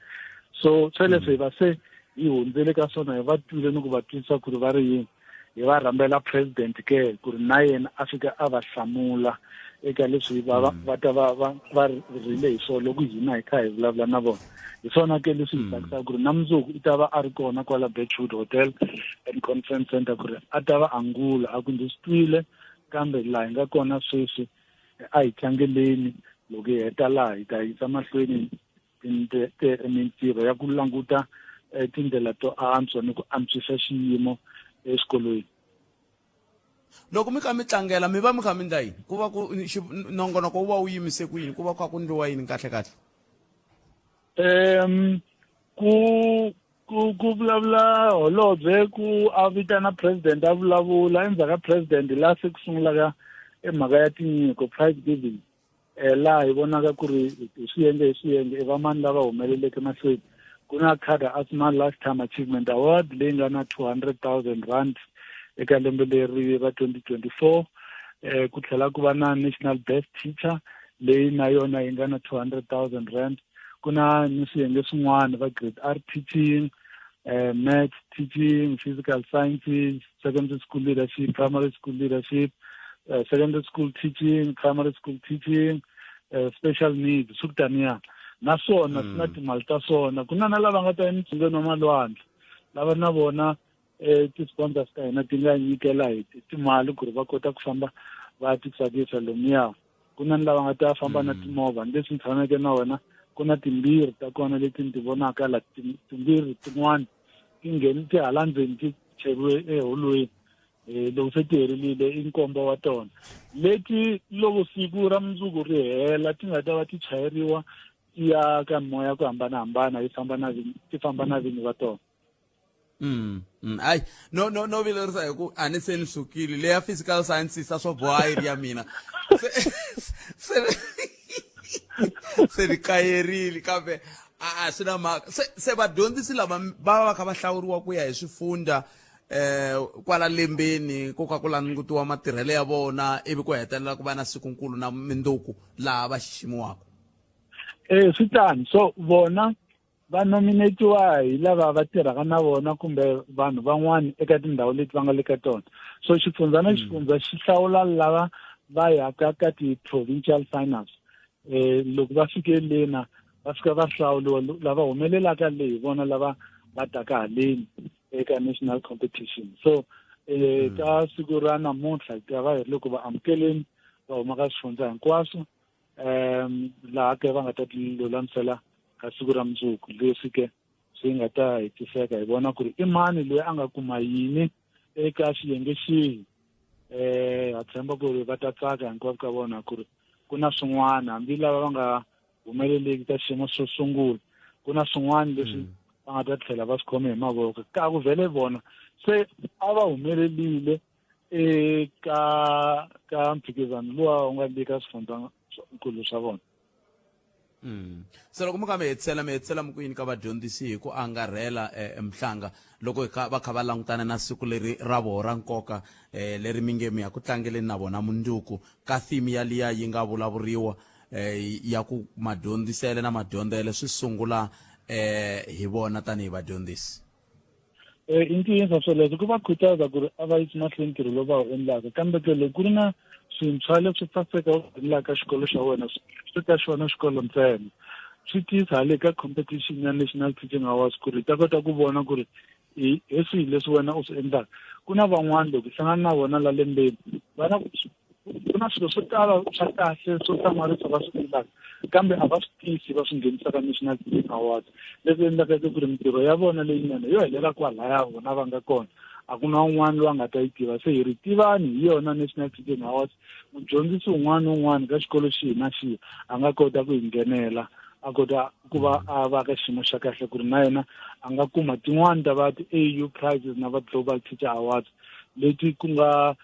So sweleswo hi va se hi hundzele ka swona, hi va twile ni ku va twisisa ku ri va ri yini. Hi va rhambela president ke ku ri na yena a fika a va hlamula eka leswi va va va ta va va va rile hi swona loko hina hi kha hi vulavula na vona. Hi swona ke leswi hi tsakisaka ku ri na mundzuku i ta va a ri kona kwala Birchwood Hotel and Conference Center ku ri a ta va angula a ku ndzi swi twile, kambe laha hi nga kona sweswi a hi tlangeleni, loko hi heta laha hi ta yisa mahlweni mintirho ya ku languta eh, tindlela to antswa ni ku antswisa xiyimo exikolweni. Loko mi kha mi tlangela mi va mi kha mi ndla yini? Ku va ku nongonoko wu va wu yimise ku yini? Ku va ku kha ku ndliwa yini kahle kahle? Um ku ku ku vulavula holobye ku a vitana president a vulavula, endzhaku ka president laha se ku sungulaka emhaka ya tinyiko, prize giving. Eh, laha hi vonaka ku ri hi swiyenge hi swiyenge i vamani lava humeleleke mahlweni. Ku na Cada Asmal Lifetime Achievement Award leyi nga na 200,000 rand eka lembe leri ra 2024. Eh, ku tlhela ku va na National Best Teacher leyi na yona yi nga na 200,000 rand. Ku na ni swiyenge swin'wana va grade R teaching, eh, maths teaching, physical sciences, secondary school leadership, primary school leadership, secondary school teaching, primary school teaching, special needs, swi ku taniya. Naswona swi na timali ta swona. Ku na na lava nga ta emitsungeni wa malwandle, lava na vona eh, ti-sponsors ta hina ti nga nyikela hi timali ku ri va kota ku famba va ti tsakisa lomuya. Ku na ni lava nga ta famba na timovha, ni leswi ni tshameke na wena ku na timbirhi ta kona leti ni ti vonaka la, timbirhi tin'wana ti ngheni ti hala ndzeni ti cheriwe eholweni. Eh, loko se ti herile i nkombo wa tona leti loko siku ra mundzuku ri hela ti nga ta va ti chayeriwa ti ya ka mimoya ku hambanahambana, yi famba na vinyi, ti famba na vinyi va tona. Ai no no no vilerisa hi ku a ni se ni sukile leya physical sciences a swo boha yi ri ya mina, se se se ni kayerile, kambe a swi na mhaka. Se se vadyondzisi lava va va kha va hlawuriwa ku ya hi swifundha eh kwala lembeni, ku kha ku langutiwa matirhelo ya vona, ivi ku hetelela ku va na sikunkulu na minduku laha va xiximiwaka? Eh, swi tano. So vona va nominatiwa hi lava va tirhaka na vona kumbe vanhu van'wana eka tindhawu leti va nga le ka tona. So xifundza na xifundza xi hlawula lava va yaka ka ti-provincial finals. Eh, loko va fike lena va fika va hlawuriwa, lava humelelaka le hi vona lava va taka haleni eka national competition. So eh, ka siku ra namuntlha hi ta va hi ri loko va amukeleni va huma ka swifundza hinkwaswo, um laha ke va nga ta ti lulamisela ka siku ra mundzuku, leswi ke swi nga ta hetiseka hi vona ku ri i mani loyi a nga kuma yini eka xiyenge xihi. Eh, ha tshemba ku ri va ta tsaka hinkwavo ka vona ku ri ku na swin'wana, hambi lava va nga humeleleki ka xiyimo xo sungula, ku na swin'wana leswi va nga ta tlhela va swi khome hi mavoko ka ku vhele vona se a va humelelile eka ka mphikizano luwa wu nga le ka swifundzankulu swa vona. Se loko mi kha mi hetisela, mi hetisela mi ku yini ka vadyondzisi hi ku angarhela, eh, Mhlanga, loko hi kha va kha va langutana na siku leri ra voho ra nkoka, eh, leri mi nge mi ya ku tlangeleni na vona munduku, ka theme yaliya yi nga vulavuriwa, eh, ya ku madyondzisele na madyondzele swi sungula, eh, hi vona tanihi vadyondzisi? Eh, i ntiyiso swoleswo, ku va khutaza ku ri a va yisi mahlweni ntirho lowu va wu endlaka, kambe ke loko ku ri na swintshwa leswi saseka u endlaka xikolo xa wena swi ka xona xikolo ntsena, swi tisa hale ka competition ya National Teaching Awards ku ri hi ta kota ku vona ku ri hi swihi leswi wena u swi endlaka. Ku na van'wani loko hi hlangana na vona la lembeni va na ku na swilo swo tala swa kahle swo hlamarisa va swi endlaka, kambe a va swi tisi va swi nghenisa ka National Teaching Awards, leswi endlaka ku ri mintirho ya vona leyinene yo helela kwalaya vona va nga kona, a ku na un'wana loyi a nga ta yi tiva. Se hi ri tivani hi yona National Teaching Awards, mudyondzisi un'wana na un'wana ka xikolo xihi na xihi a nga kota ku yi nghenela, a kota ku va a va ka xiyimo xa kahle ku ri na yena a nga kuma tin'wani ta va ti-AU prizes na va Global Teacher Awards leti ku nga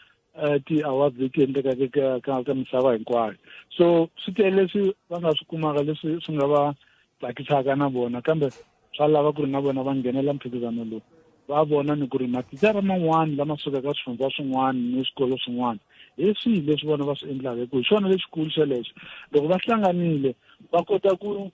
eh, ti-awards leti endlekaka ka ka ka misava hinkwayo so swi tele leswi va nga swi kumaka leswi swi nga va tsakisaka na vona kambe swa lava ku ri na vona va nghenela mphikizano lowu va vona ni ku ri mathicara man'wana lama sukaka swifundza swin'wana ni swikolo swin'wana hi swihi leswi vona va swi endlaka hi ku hi xona lexikulu xelexo loko va hlanganile va kota ku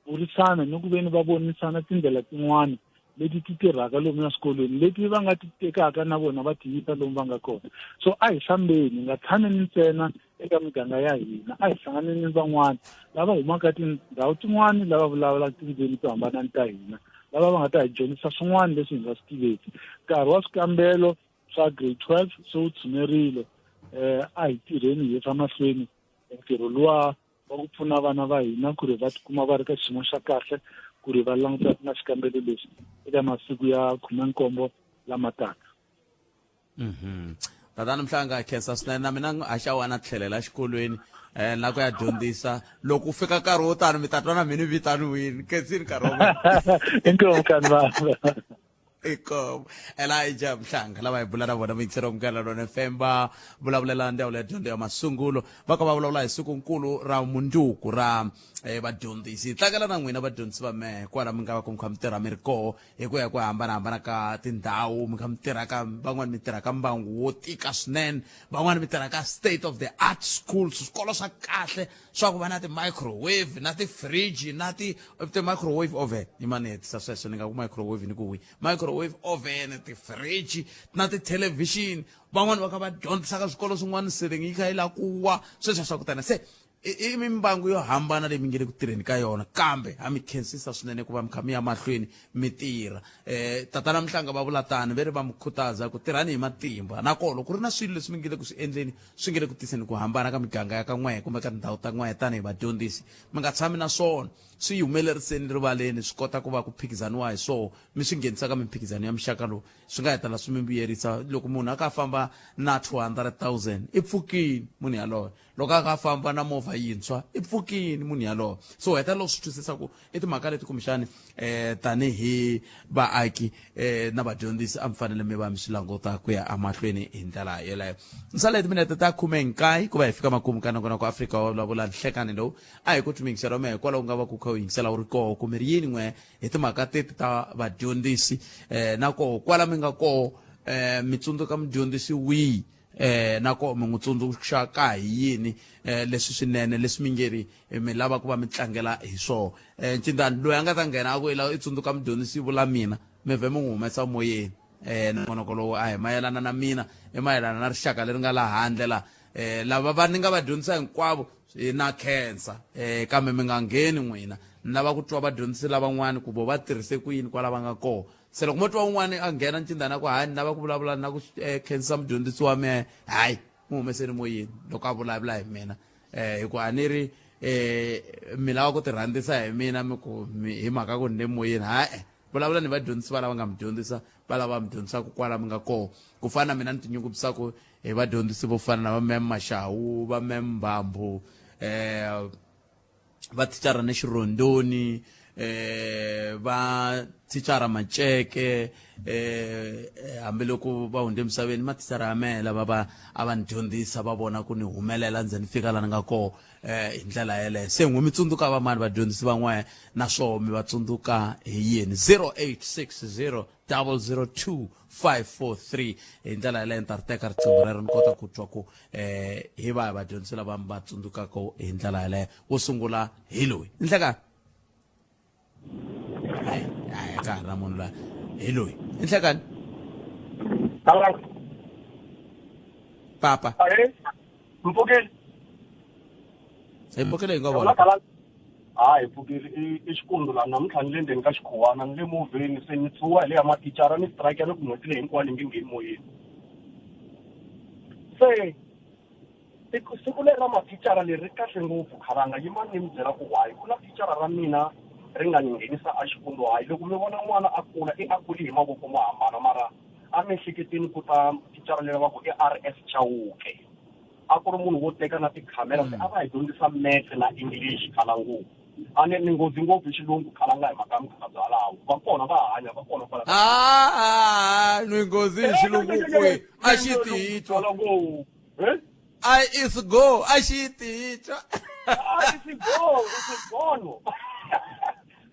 burisana ni ku veni va vonisana tindlela tin'wana leti ti tirhaka lomu eswikolweni leti va nga ti tekaka na vona va ti yisa lomu va nga kona so a hi fambeni hi nga tshameni ntsena eka miganga ya hina a hi hlanganeni ni van'wana lava humaka tindhawu tin'wana lava vulavulaka tindzimi to hambana ni ta hina lava va nga ta hi dyondzisa swin'wana leswi hi nga swi tiveki nkarhi wa swikambelo swa grade 12 se wu tshunerile um a hi tirheni hi yisa mahlweni ntirho luwa wa ku pfuna vana va hina ku ri va tikuma va ri ka xiyimo xa kahle ku ri va langutana na xikambelo lexi eka masiku ya 17 lama taka. Mhm. Tatana Mhlanga khensa swinene na mina haxawa na tlhelela exikolweni eh na ku ya dyondzisa loko ku fika nkarhi wo tano mi ta twa na mina vitaniwini khensini nkarhi wa inkomu kan'wana inkomu Elijah Mhlanga lava hi bula na vona muyingiseri wa Munghana Lonene FM va vulavulela ndzawulo ya dyondzo ya masungulo va ka va vulavula hi sikunkulu ra mundzuku ra eh, vadyondzisi tlangela na n'wina vadyondzisi va mehe kwala mi nga va ku mi kha mi tirha mi ri koho hi ku ya ku hambanahambana ka tindhawu mi kha mi tirha ka van'wani mi tirha ka mbangu wo tika swinene van'wani mi tirha ka state of the art schools swikolo swa kahle swa ku va na ti-microwave na ti-fridge na ti ti-microwave oven ni mani hetisa sweswo ni nga ku microwave ni ku wi microwave oven ti-fridge na tithelevhixini van'wani va kha va dyondzisa ka swikolo swin'wana silingi yi kha yi lava ku wa sweswo swa ku tana se i mimbangu yo hambana leyi mi nge le ku tirheni ka yona kambe ha mi khensisa swinene ku va mi kha mi ya mahlweni mi tirha um tatana Mhlanga va vula tani ve ri va mi khutaza ku tirhani hi matimba nakona loko ku ri na swilo leswi mi nge le ku swi endleni swi nge le ku tiseni ku hambana ka miganga ya ka n'wehe kumbe ka tindhawu ta n'wehe tanihi vadyondzisi mi nga tshami na swona swi yi humeleriseni rivaleni swi kota ku va ku phikizaniwa hi swoho mi swi nghenisa ka mimphikizano ya muxaka lowu swi nga hetelela swi mi vuyerisa loko munhu a ka famba na 200 000 i pfukini munhu yaloye loko a ka famba na movha yintshwa i pfukini munhu yaloye so hetelela u swi twisisa ku i timhaka leti kumbexani um tanihi vaaki um na vadyondzisi a mi fanele mi va mi swi languta ku ya emahlweni hi ndlela yeleyo ni sale timinete ta 19 ku va hi fika makumu ka nongonoko Afrika wa vulavula nhlekani lowu a hi ku twi miyingiselo mehe kwalaho u nga va ku kha u yingisela u ri koho kumbe ri yini n'we hi timhaka teti ta vadyondzisi um na koho kwala mi nga koho um mi tsundzuka mudyondzisi wihi eh na ko mi n'wi tsundzuxa ka hi yini eh leswi swinene leswi mi nge ri eh, mi lava ku va mi tlangela hi swona eh ncindani loyi a nga ta nghena a ku i lava i tsundzuka mudyondzisi vula mina mi vhe mi n'wi humesa moyeni eh nongonoko lowu a hi mayelana na mina i mayelana na rixaka leri nga laha handle la eh lava va ni nga va dyondzisa hinkwavo eh, na khensa eh kambe mi nga ngheni n'wina ni lava ku twa vadyondzisi lavan'wana ku vo va tirhise ku yini kwala va nga kona se loko mo twa un'wana a nghena ncindana ku hayi ni lava ku vulavula na ku eh, khensa mudyondzisi wa mehe hayi n'wi humeseni moyeni loko a vulavula hi mina um hi ku a ni ri um mi lava ku ti rhandzisa hi mina mi ku hi mhaka ku ni le moyeni hae vulavula ni vadyondzisi va lava nga mi dyondzisa va lava mi dyondzisaka kwala mi nga kona ku fana na mina ni tinyungubyisaka hi vadyondzisi vo fana na va mem Mashawu va mem Mbambu um va thicara ni Xirondoni eh va thicara Maceke eh hambiloko va hundze emisaveni mathicara ya mehe lava va a va ni dyondzisa va vona ku ni humelela ndze ni fika la ni nga koho eh hi ndlela yeleyo se n'wi mi tsundzuka va mani vadyondzisi van'wana naswona mi va tsundzuka hi yini 0860 002 543 hi ndlela yaleyo ni ta ri teka riqingho rero ni kota ku twa ku eh hi vahi vadyondzisi lava mi va tsundzukaka hi ndlela yaleyo wo sungula hi loyi nhlekani hayi hayi ka ha ri na munhu la hi loyi nhlekani papa mpfukile hi pfukile hi nga vona hayi pfukile i xikundu laha namuntlha ni le ndzeni ka xikhuwana ni le movheni se ni tsuwa hi le ya mathicara ni strike ni ku n'hweti leyi hinkwayo ni nge ngheni moyeni se siku leri ra mathicara leri ri kahle ngopfu khalanga yimani ni mi byela ku why ku na thicara ra mina ri nga ni nghenisa a xikundu hayi loko mi vona n'wana a kula i a kuli hi mavoko mo hambana mara a miehleketweni ku ta thicara leri va ku i R S Chauke a ku ri munhu wo teka na tikhamera se a va hi dyondzisa maths na English khala ngopfu. A ni ni nghozi ngopfu hi xilungu khalanga hi mhaka ya mukhalabye walawo. Va kona va hanya va kona kwala. Ah, ni nghozi hi xilungu kwihi? A xi titwa. I is go, a xi titwa. A is go, is gone.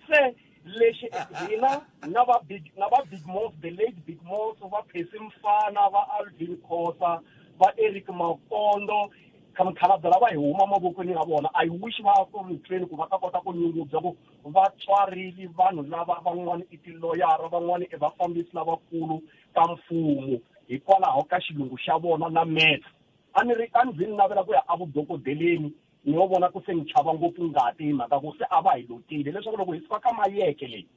Se lexi hina na va big na va big mos the late big mos va Percy Mfana va Alvin Khosa va Eric Makondo mukhalabye lava hi huma mavokweni ya vona i wish va ku ri tweni ku va ta kota ku nyungubya ku va tswarile vanhu lava van'wana i tiloyara van'wana i vafambisi lavakulu ka mfumo hikwalaho ka xilungu xa vona na maths a ni ri a ni ze ni navela ku ya evudokodeleni ni yo vona ku se ni chava ngopfu ngati hi mhaka ku se a va hi lotile leswaku loko hi suka ka mayeke leyi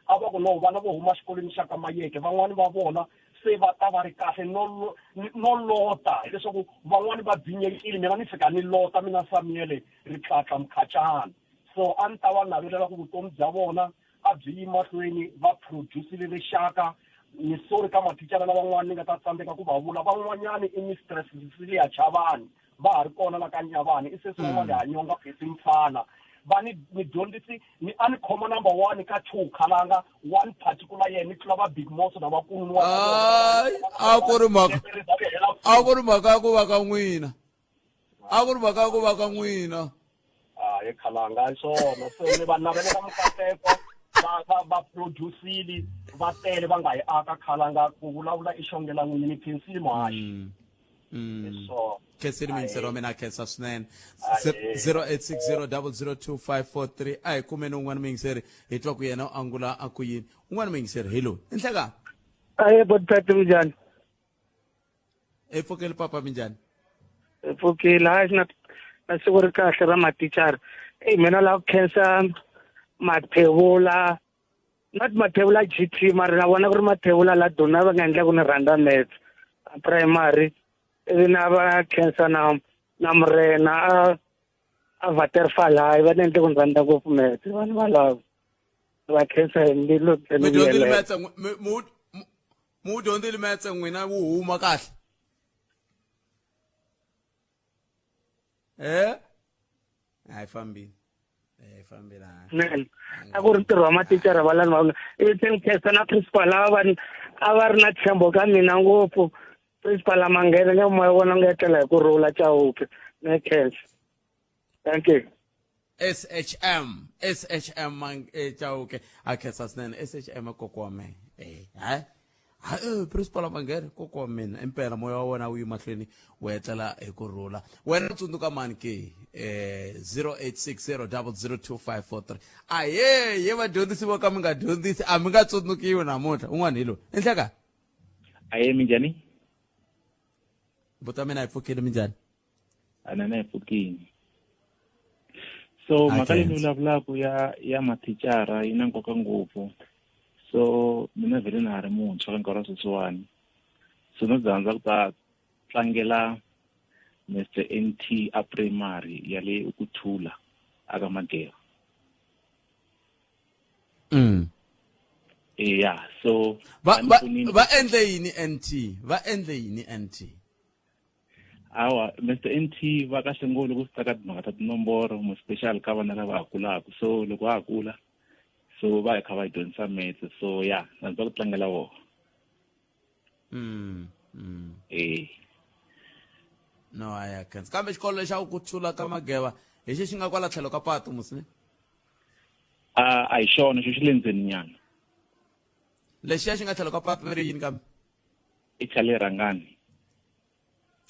a va ku no vana vo huma xikolweni xa ka mayeke van'wani va vona se va ta va ri kahle no no lota hileswaku van'wani va bvinyekile mina ni fika ni lota mina Samuel Ritlhatla Mkhacani so a ni ta va navelela ku vutomi bya vona a byi yi mahlweni va produce-ile rixaka ni sorry ka mathicara lavan'wana ni nga ta tsandzeka ku va vula van'wanyani i mistress Cecilia Chavani va ha ri kona la ka Nyavani i sesi wa le Hanyonga Phesi Mfana va ni ni dyondzisi ni a ni khoma number one ka two khalanga one particular year ni tlula va big moso na vakulu Hayi, a ku ri mhaka a ku ri mhaka ya ku va ka n'wina a ku ri mhaka ya ku va ka n'wina hayi khalanga hi swona se ni va navelela mikateko va va va producile va tele va nga yi aka khalanga ku vulavula i xongela n'wini ni khensile muhaxi Mm. Khensile muyingiseri wa mina a khensa swinene 0860002543 a hi kumeni un'wana muyingiseri hi twa ku yena u angula a ku yini un'wana muyingiseri hi loyi i nhlekani aye botpet minjhani hi pfukile papa minjhani hi pfukile hayi na na siku ri kahle ra mathicara eyi mina la ku khensa mathevula not mathevula g t mara na vona ku ri mathevula la duna va nga endla ku ni rhandza maths a primary ivi na va khensa na na murena a a vaterfal hayi va ni endle ku ni rhandza ngopfu maths vanhu valavo va khensa hi mbilu mi dyondzile maths mu dyondzile maths n'wina wu huma kahle eh a yi fambile a yi fambile swinene a ku ri ntirho wa mathicara va lani va ivi se ni khensa na principal a va a va ri na ntshembo ka mina ngopfu principal a manghena nge moya vona nga etlela hi ku rhula chauke ni khensa thank you SHM SHM mang eh, Chauke a khensa swinene SHM kokwa wa mehe eh hayi hayi principal Mangere kokwa wa mina impela moya wa wena wu yi mahlweni wu etlela hi ku rhula wena u tsundzuka mani ke eh 0860002543 aye ye vadyondzisi vo ka mi nga dyondzisi a mi nga tsundzukiwi namuntlha un'wana hi loyi i nhleka aye minjhani buta mina hi pfukile minjhani anana hi pfukini so mhaka leyi ni vulavulaka ya ya mathicara yi na nkoka ngopfu so mina vhele na ha ri muntshwa ka nkarhi wa sweswiwani so no rhandza ku ta tlangela Mr NT a primary ya le Ukuthula aka Mageva Yeah so va va va endle yini NT va endle yini NT Hawa Mister NT va kahle ngopfu loko swi ta ka timhaka ta tinomboro mo special ka vana lava ha kulaka so loko va ha kula so va hi kha va hi dyondzisa metse so ya na ndza ku tlangela vona eh no a ya khensa kambe xikolo lexa ku thula ka mageva hi xi xi nga kwala tlhelo ka patu musi ne a a hi xona xo xi le ndzeni nyana lexiya xi nga tlhelo ka patu va ri yini kambe i Charlie Rangani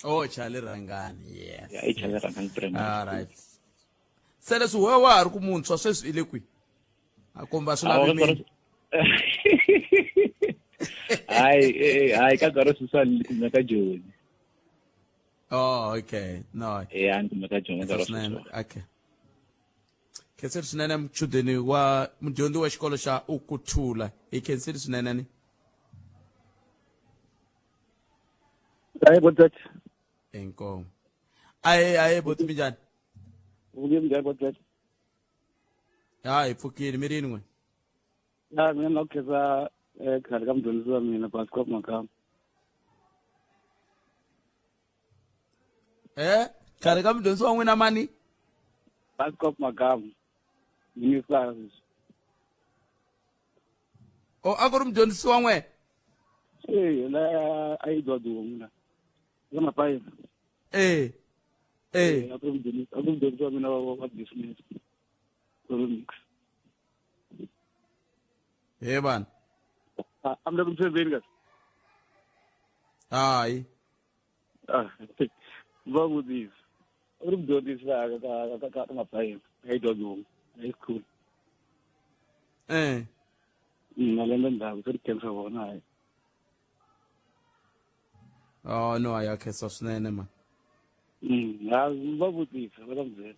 oh Charlie Rangani yes yeah, i Charlie Rangani primary all right se leswi we wa ha ri ku muntshwa sweswi i le kwihi a komba swi lavi mina hayi eh, hayi ka nkarhi sweswiwani ni kumeka joni oh okay no ya ni kumeka joni nkarhi sweswiwani okay khenseli swinene muchudeni wa mudyondzi wa xikolo xa ukuthula hi khenseli swinene ni Hayi botset. Inkomo. Aye aye boti minjhani? Vuke minjhani botset? Ya hi pfukile mi rini n'we? Ya mina na ku khensa eh, khale ka mudyondzisi wa mina Pascal Makamba. Eh, khale ka mudyondzisi wa n'wina mani? Pascal Makamba. Minister sweswi. O a ku ri mudyondzisi wa n'we? Eh, la a yi dwa dumo la. Ka mapayisa. Eh. Eh. A ku ri mudyondzisi, a ku ri mudyondzisi wa mina wa wa business. Economics. He vanhu. A a mi le ku tshembeni kasi. Hayi. Ah, va vutisa. A ku ri mudyondzisi laha ka ka ka ka mapayisa. A yi dwa dumo. High school. Eh. Malembe ndzhaku se ri khensa vona hayi. Oh no, a ya khensa swinene man. Ha va vutisa va ta mi byela.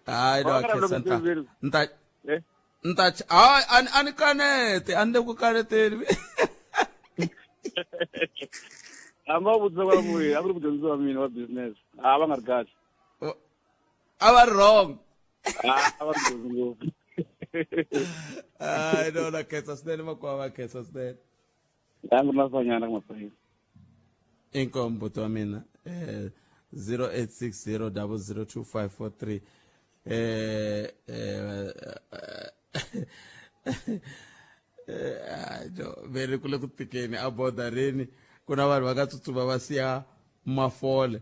Hayi no, Va nga ri khensa loko nta. tshembeni. Nta Eh? nta hayi a ni kanete, a ni le ku kaneteni. Hambi va vutisa kwala moyeni, a ku ri mudyondzisi wa mina wa business. A va nga ri kahle. A va ri wrong. A va ri nghozi ngopfu. Hayi no, na khensa swinene makwava, va khensa swinene. A ni ri na fanyana ka mapayisa. Inkomu mbuti wa mina. Eh 0860002543 eh eh eh no, ve ri ku le ku tikeni a bodareni ku na vanhu va nga tsutsuma va siya mafole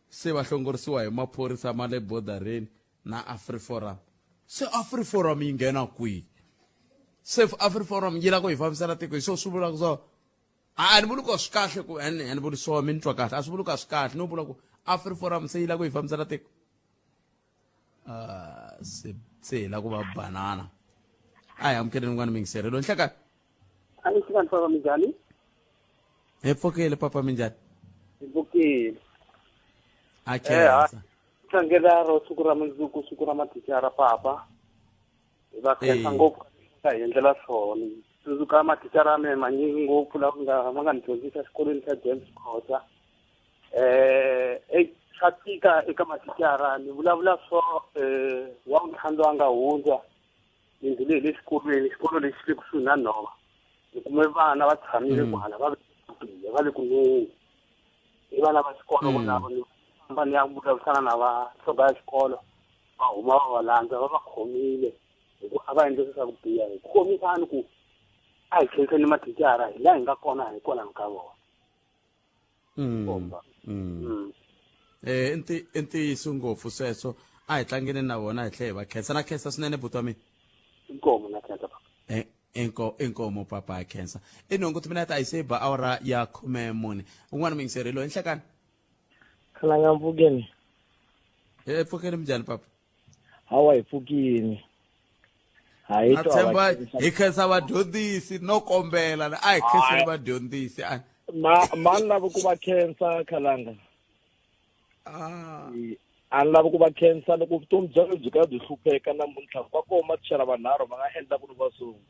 se va hlongorisiwa hi maphorisa ma le bodareni na AfriForum se AfriForum yi nghena kwihi se AfriForum yi lava ku hi fambisela tiko hi swo swi vulaka swo a ni vuli ku swi kahle ku a ni vuli swo mi ni twa kahle a swi vuli ku a swi kahle no vula ku AfriForum se yi lava ku hi fambisela tiko se se hi lava ku va banana a hi amukeleni n'wana mingiseri lo nhlekani a ni xivani papa minjhani hi pfukile papa minjhani hi pfukile a khensa tlangela ro siku ra mundzuku siku ra mathicara papa hi va khensa ngopfu ka hi endlela swona tsundzuka mathicara ya mehe manyingi ngopfu la nga va nga ni dyondzisa exikolweni xa James Khosa eh swa tika eka mathicara ni vulavula swo eh wa ntlhanu lowu a nga hundza ni ndlhule hi le xikolweni xikolo lexi le kusuhi na nhova ni kume vana va tshamile kwala va va le ku nweni i vana va xikolo volavo ni famba ni ya vulavurisana na va nhloko ya xikolo va huma va va landza va va khomile hi ku a va endle swi swa ku biha hi khomisani ku a hi khenseni mathicara hi laha hi nga kona hikwalaho ka vona Eh i ntiyiso ngopfu sweswo a hi tlangeni na vona hi tlhe hi va khensa na khensa swinene buti wa mina inkomo na khensa papa inkomo papa ha khensa i nhungu timinete a yi se ba awara ya 14 un'wana muyingiseri loyi nhlekani khalanga mpfukeni e pfukeni minjhani papa hawa hi pfukini ha hi na tshemba hi khensa vadyondzisi no kombela a hi khenseni vadyondzisi a ma ma ni lavi ku va khensa khalanga ah. A ni lavi ku va khensa loko vutomi bya mina byi ka byi hlupheka namuntlha va koho mathicara vanharhu va nga endla ku ni va sungula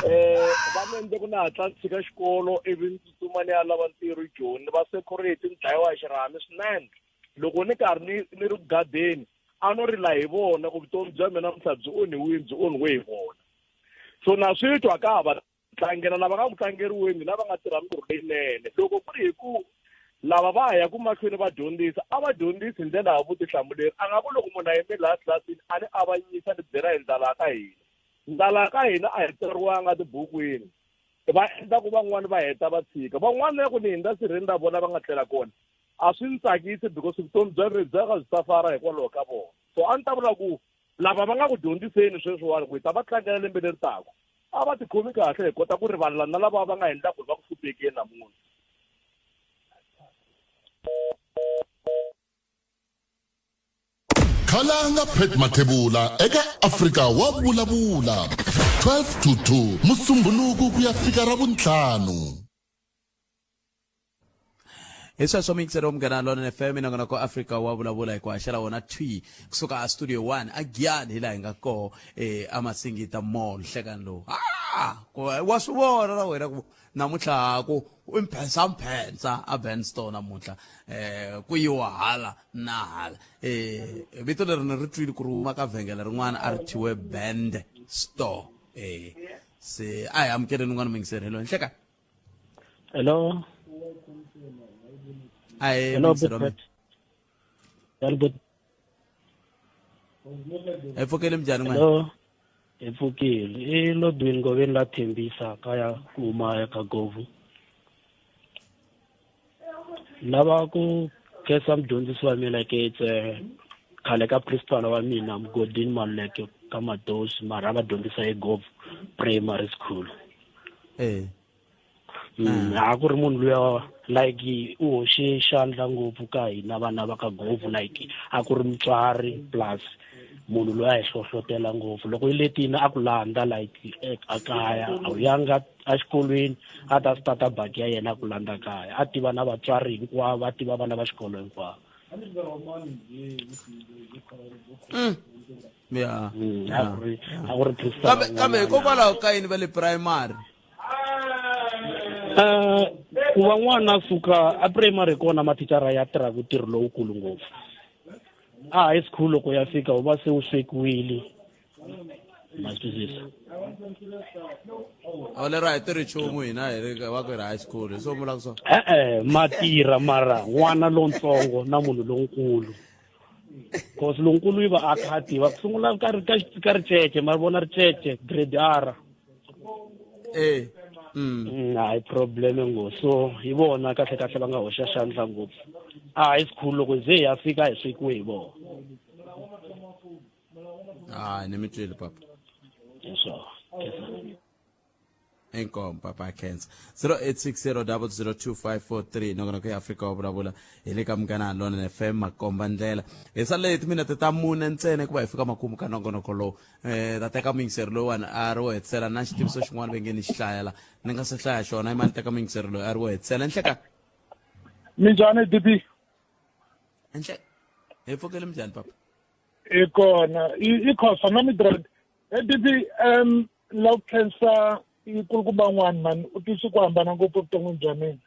eh va ni endle ku ni hatla ni tshika xikolo ivi ni tsutsuma ni ya lava ntirho joni va security ni dlayiwa hi xirhami swinene loko ni karhi ni ni ri ku gadeni a no rila hi vona ku vutomi bya mina namuntlha byi onhiwile byi onhiwe hi vona so na swi twa ka ha va tlangela lava nga ku tlangeriweni lava nga tirha mintirho leyinene loko ku ri hi ku lava va ha yaku mahlweni va dyondzisa a va dyondzisi hi ndlela ya vutihlamuleri a nga ku loko munhu a yime laha tlilasini a ni avanyisa ni byela hi ndlala ya ka hina ndlala ya ka hina a hi tsariwanga tibukwini va endla ku van'wani va heta va tshika van'wani na ku ni hindza sirheni ra vona va nga tlela kona a swi ni tsakisi because vutomi bya mina bya ka byi safara hikwalaho ka vona so a ni ta vula ku lava va nga ku dyondziseni sweswiwani ku hi ta va tlangela lembe leri taka a va tikhomi kahle hi kota ku rivalela na lava va nga endla ku ri va ku hluphekeni namuntlha Khalanga Pat Mathebula eka Afrika wa vulavula 12 to 2 Musumbhunuku ku ya fika Ravuntlhanu. Hi sweswo miyingiseri wa Munghana Lonene FM nongonoko Afrika wa vulavula hi ku haxela wona thwi kusuka a studio 1 a Giyani hi laha hi nga koho eh, a Masingita Mall nhlekani lowu ah, ku wa swi vona na wena ku namuntlha ku i mphensa mphensa a Benstone namuntlha eh, ku yiwa hala na hala eh, vito leri ni ri twile ku ri huma ka vhengele rin'wana a ri thyiwe Band Store eh, se a hi amukeleni un'wana muyingiseri hello nhlekani Hello. Ahe, Hello, muyingiseri wa mina. Big Pat. Hi pfukile minjhani n'wina? Hello. Hi pfukile. I Lodwin Ngoveni la Thembisa kaya ku huma eka Govu. Lava ku khensa mudyondzisi wa mina ke khale ka principal wa mina Mugodini Maluleke ka Madosi mara a va dyondzisa eGovu Primary School. Eh. A ku ri munhu luya like u hoxe xandla ngopfu ka hina vana va ka Govu, like a ku ri mutswari plus munhu loyi a hi hlohlotela ngopfu. Loko yi letini a ku landza like a kaya, a wu yanga exikolweni, a ta swi tata baki ya yena a ku landza kaya, a tiva na vatswari hinkwavo, a tiva vana va xikolo hinkwavo. A ku ri, a ku ri principal Kambe hikokwalaho ka yini va le primary? Ku va n'wana a suka a primary, kona mathicara ya tirhaka ntirho lowukulu ngopfu. A high school loko ya fika u va se u swekiwile, ma swi twisisa? O lero a hi tirhi nchumu hina, hi ri va ku hi ri high school, hi swo vulaka swona. E-e, ma tirha, mara n'wana lontsongo na munhu lonkulu, cause lonkulu yi va a kha a tiva ku sungula ka ka ka ricece, ma vona ricece grade R. Hayi problem ngopfu, so hi vona kahle kahle va nga hoxa xandla ngopfu a high school. Loko ze hi ya fika hi swekiwe hi vona. Hayi, ni mi twile papa. Leswo. Inkomu papa, khensa. 0860002543, nongonoko ya Afrika wa vulavula hi le ka Munghana Lonene FM, makomba ndlela. Hi sale hi timinete ta mune ntsena ku va hi fika makumu ka nongonoko lowu. Ta teka muyingiseri lowuwani a ri wo hetisela na xitiviso xin'wana ve nge ni xi hlayela, ni nga se hlaya xona. Imani, teka muyingiseri loyi a ri wo hetisela. Nhleka. Minjhani, DP? Enhle, hi pfukele. Minjhani papa? I kona, i Khosa na Midrand. E DP, la ku khensa i kulukumba n'wana mani u tise ku hambana ngopfu evuton'wini bya mina.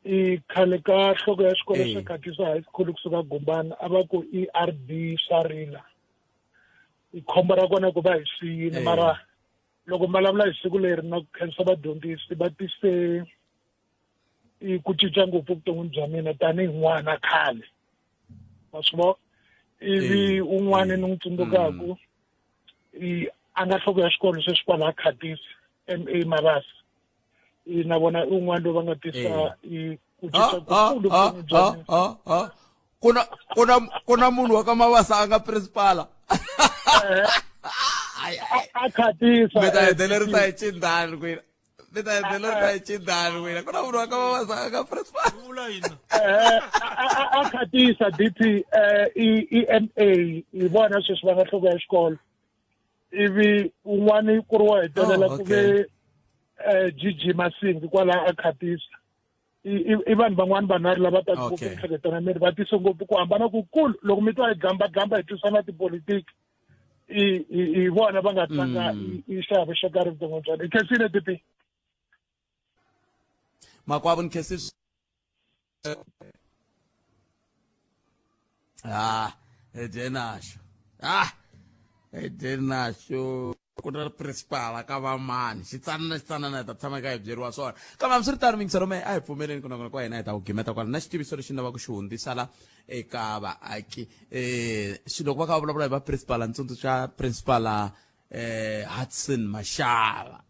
I khale ka nhloko ya xikolo xa Khatisa High School kusuka Gumbana, a va ku i RD Swarila. I khombo ra kona ku va hi siyile, mara loko ma vulavula hi siku leri na ku khensa vadyondzisi, va tise i ku cinca ngopfu evuton'wini bya mina tanihi n'wana khale, ma swi vo. Ivi un'wana ni n'wi tsundzukaku i a nga nhloko ya xikolo sweswi kwalaha Khatisi, MA Mabasa, i na vona i un'wana loyi va nga tisa i ku cinca kukulu evuton'wini bya mina. Kuna munhu wa ka Mabasa a nga principala? A Khatisa. Mi ta hetelerisa hi Chindani kwina, mi ta hetelerisa hi Chindani kwina. Ku na munhu wa ka Mabasa a nga principal? A Khatisa, DP, i MA, hi vona sweswi va nga nhloko ya xikolo. Ivi un'wana ku ri wo hetelela ku ve GG Masingi kwalaha a Khatisa. I vanhu van'wani vanharhu lava ta ngopfu mihleketo na miri, va tise ngopfu ku hambana kukulu. Loko mi twa hi gambagamba hi twisana tipolitiki, i vona va nga tlanga i xiave xo karhi vuton'wini bya i khensile, DP. Makwavo, ni khensile. Ah, hi dye naxo, ah, hi dye naxo. Ku na principal ka vamani, xitsanana xitsanana, hi ta tshama ka hi byeriwa swona. Kambe hambiswiritano, mingisero me a hi pfumeleni ku nongonoko wa hina hi ta ku gimeta kwala na xitiviso lexi ni lavaka ku xi hundzisa la eka vaaki. Loko va kha va vulavula hi va principal, ni tsundzuxa principal Hudson Mashava.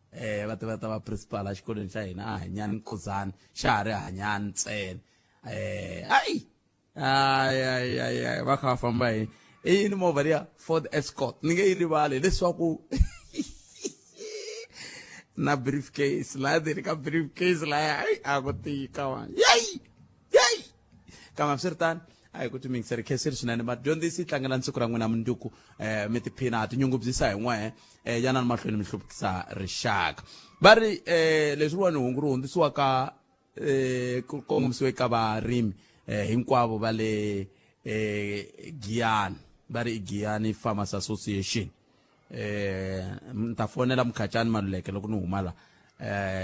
Va tiva ta va principal exikolweni xa hina a Hanyani Nkhuzani, xa ha ri Hanyani ntsena. Ayi ay ay ay ay, va kha va famba hi i yini movha liya, Ford Escort, ni nge yi rivali, leswaku na briefcase laya ndzeni ka briefcase laya, ayi a ku tika wa yeyi yeyi. Kambe hambiswiritano, a hi ku timingiseri khensile swinene vadyondzisi, tlangelani siku ra n'wina munduku, mi tiphina, ha tinyungubyisa hi n'wehe. Yanani mahlweni mi hluvukisa rixaka. Va ri leswiwani hungu ri hundzisiwaka ku kongomisiwe ka varimi hinkwavo va le Giyani, va ri i Giyani Farmers Association. Ni ta fonela Mukhacani Maluleke loko ni huma la,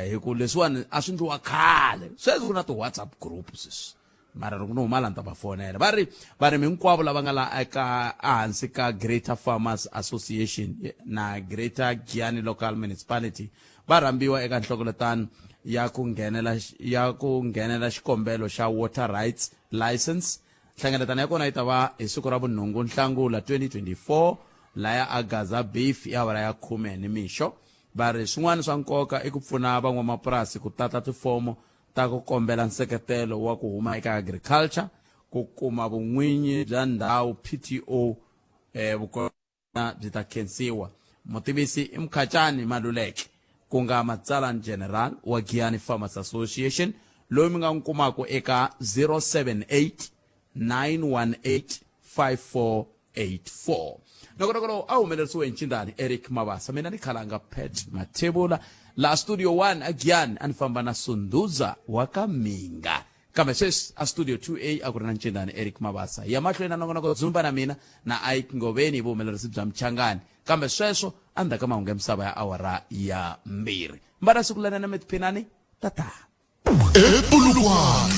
hi ku leswiwani a swi ndliwa khale, sweswi ku na ti-WhatsApp group sweswi, mara loko ni huma la ni ta va fonela. Va ri varimi hinkwavo lava nga la eka ehansi ka Greater Farmers Association na Greater Giyani Local Municipality va rhambiwa eka nhlengeletano ya ku nghenela xikombelo xa water rights license. Nhlengeletano ya kona yi ta va hi siku ra vunhungu Nhlangula 2024 laya a Gaza Beef hi awara ya khume nimixo. Va ri swin'wana swa nkoka i ku pfuna van'wamapurasi ku tata tifomo ta ku kombela nseketelo wa ku huma eka Agriculture ku kuma vun'winyi bya ndhawu PTO eh, vukona byi ta khensiwa. Mutivisi i Mkhacani Maluleke ku nga matsalani general wa Giyani Farmers Association loyi mi nga n'wi kumaka eka 078 918 5484. Nongonoko lowu a humelerisiwe hi ncindani Eric Mabasa, mina ni khalanga Pat Mathebula laha studio 1 a Giyani a ni famba na Sunduza wa ka Minga. Kambe sweswi a studio 2A a ku ri na ncindani Eric Mabasa. Hi ya mahlweni na nongonoko Dzumba na mina na Ike Ngoveni hi vuhumelerisi bya Mchangani. Kambe sweswo endzhaku ka mahungu ya misava ya awara ya mbirhi. Mbana siku lenene mi tiphinani. Tata. Epulukwane.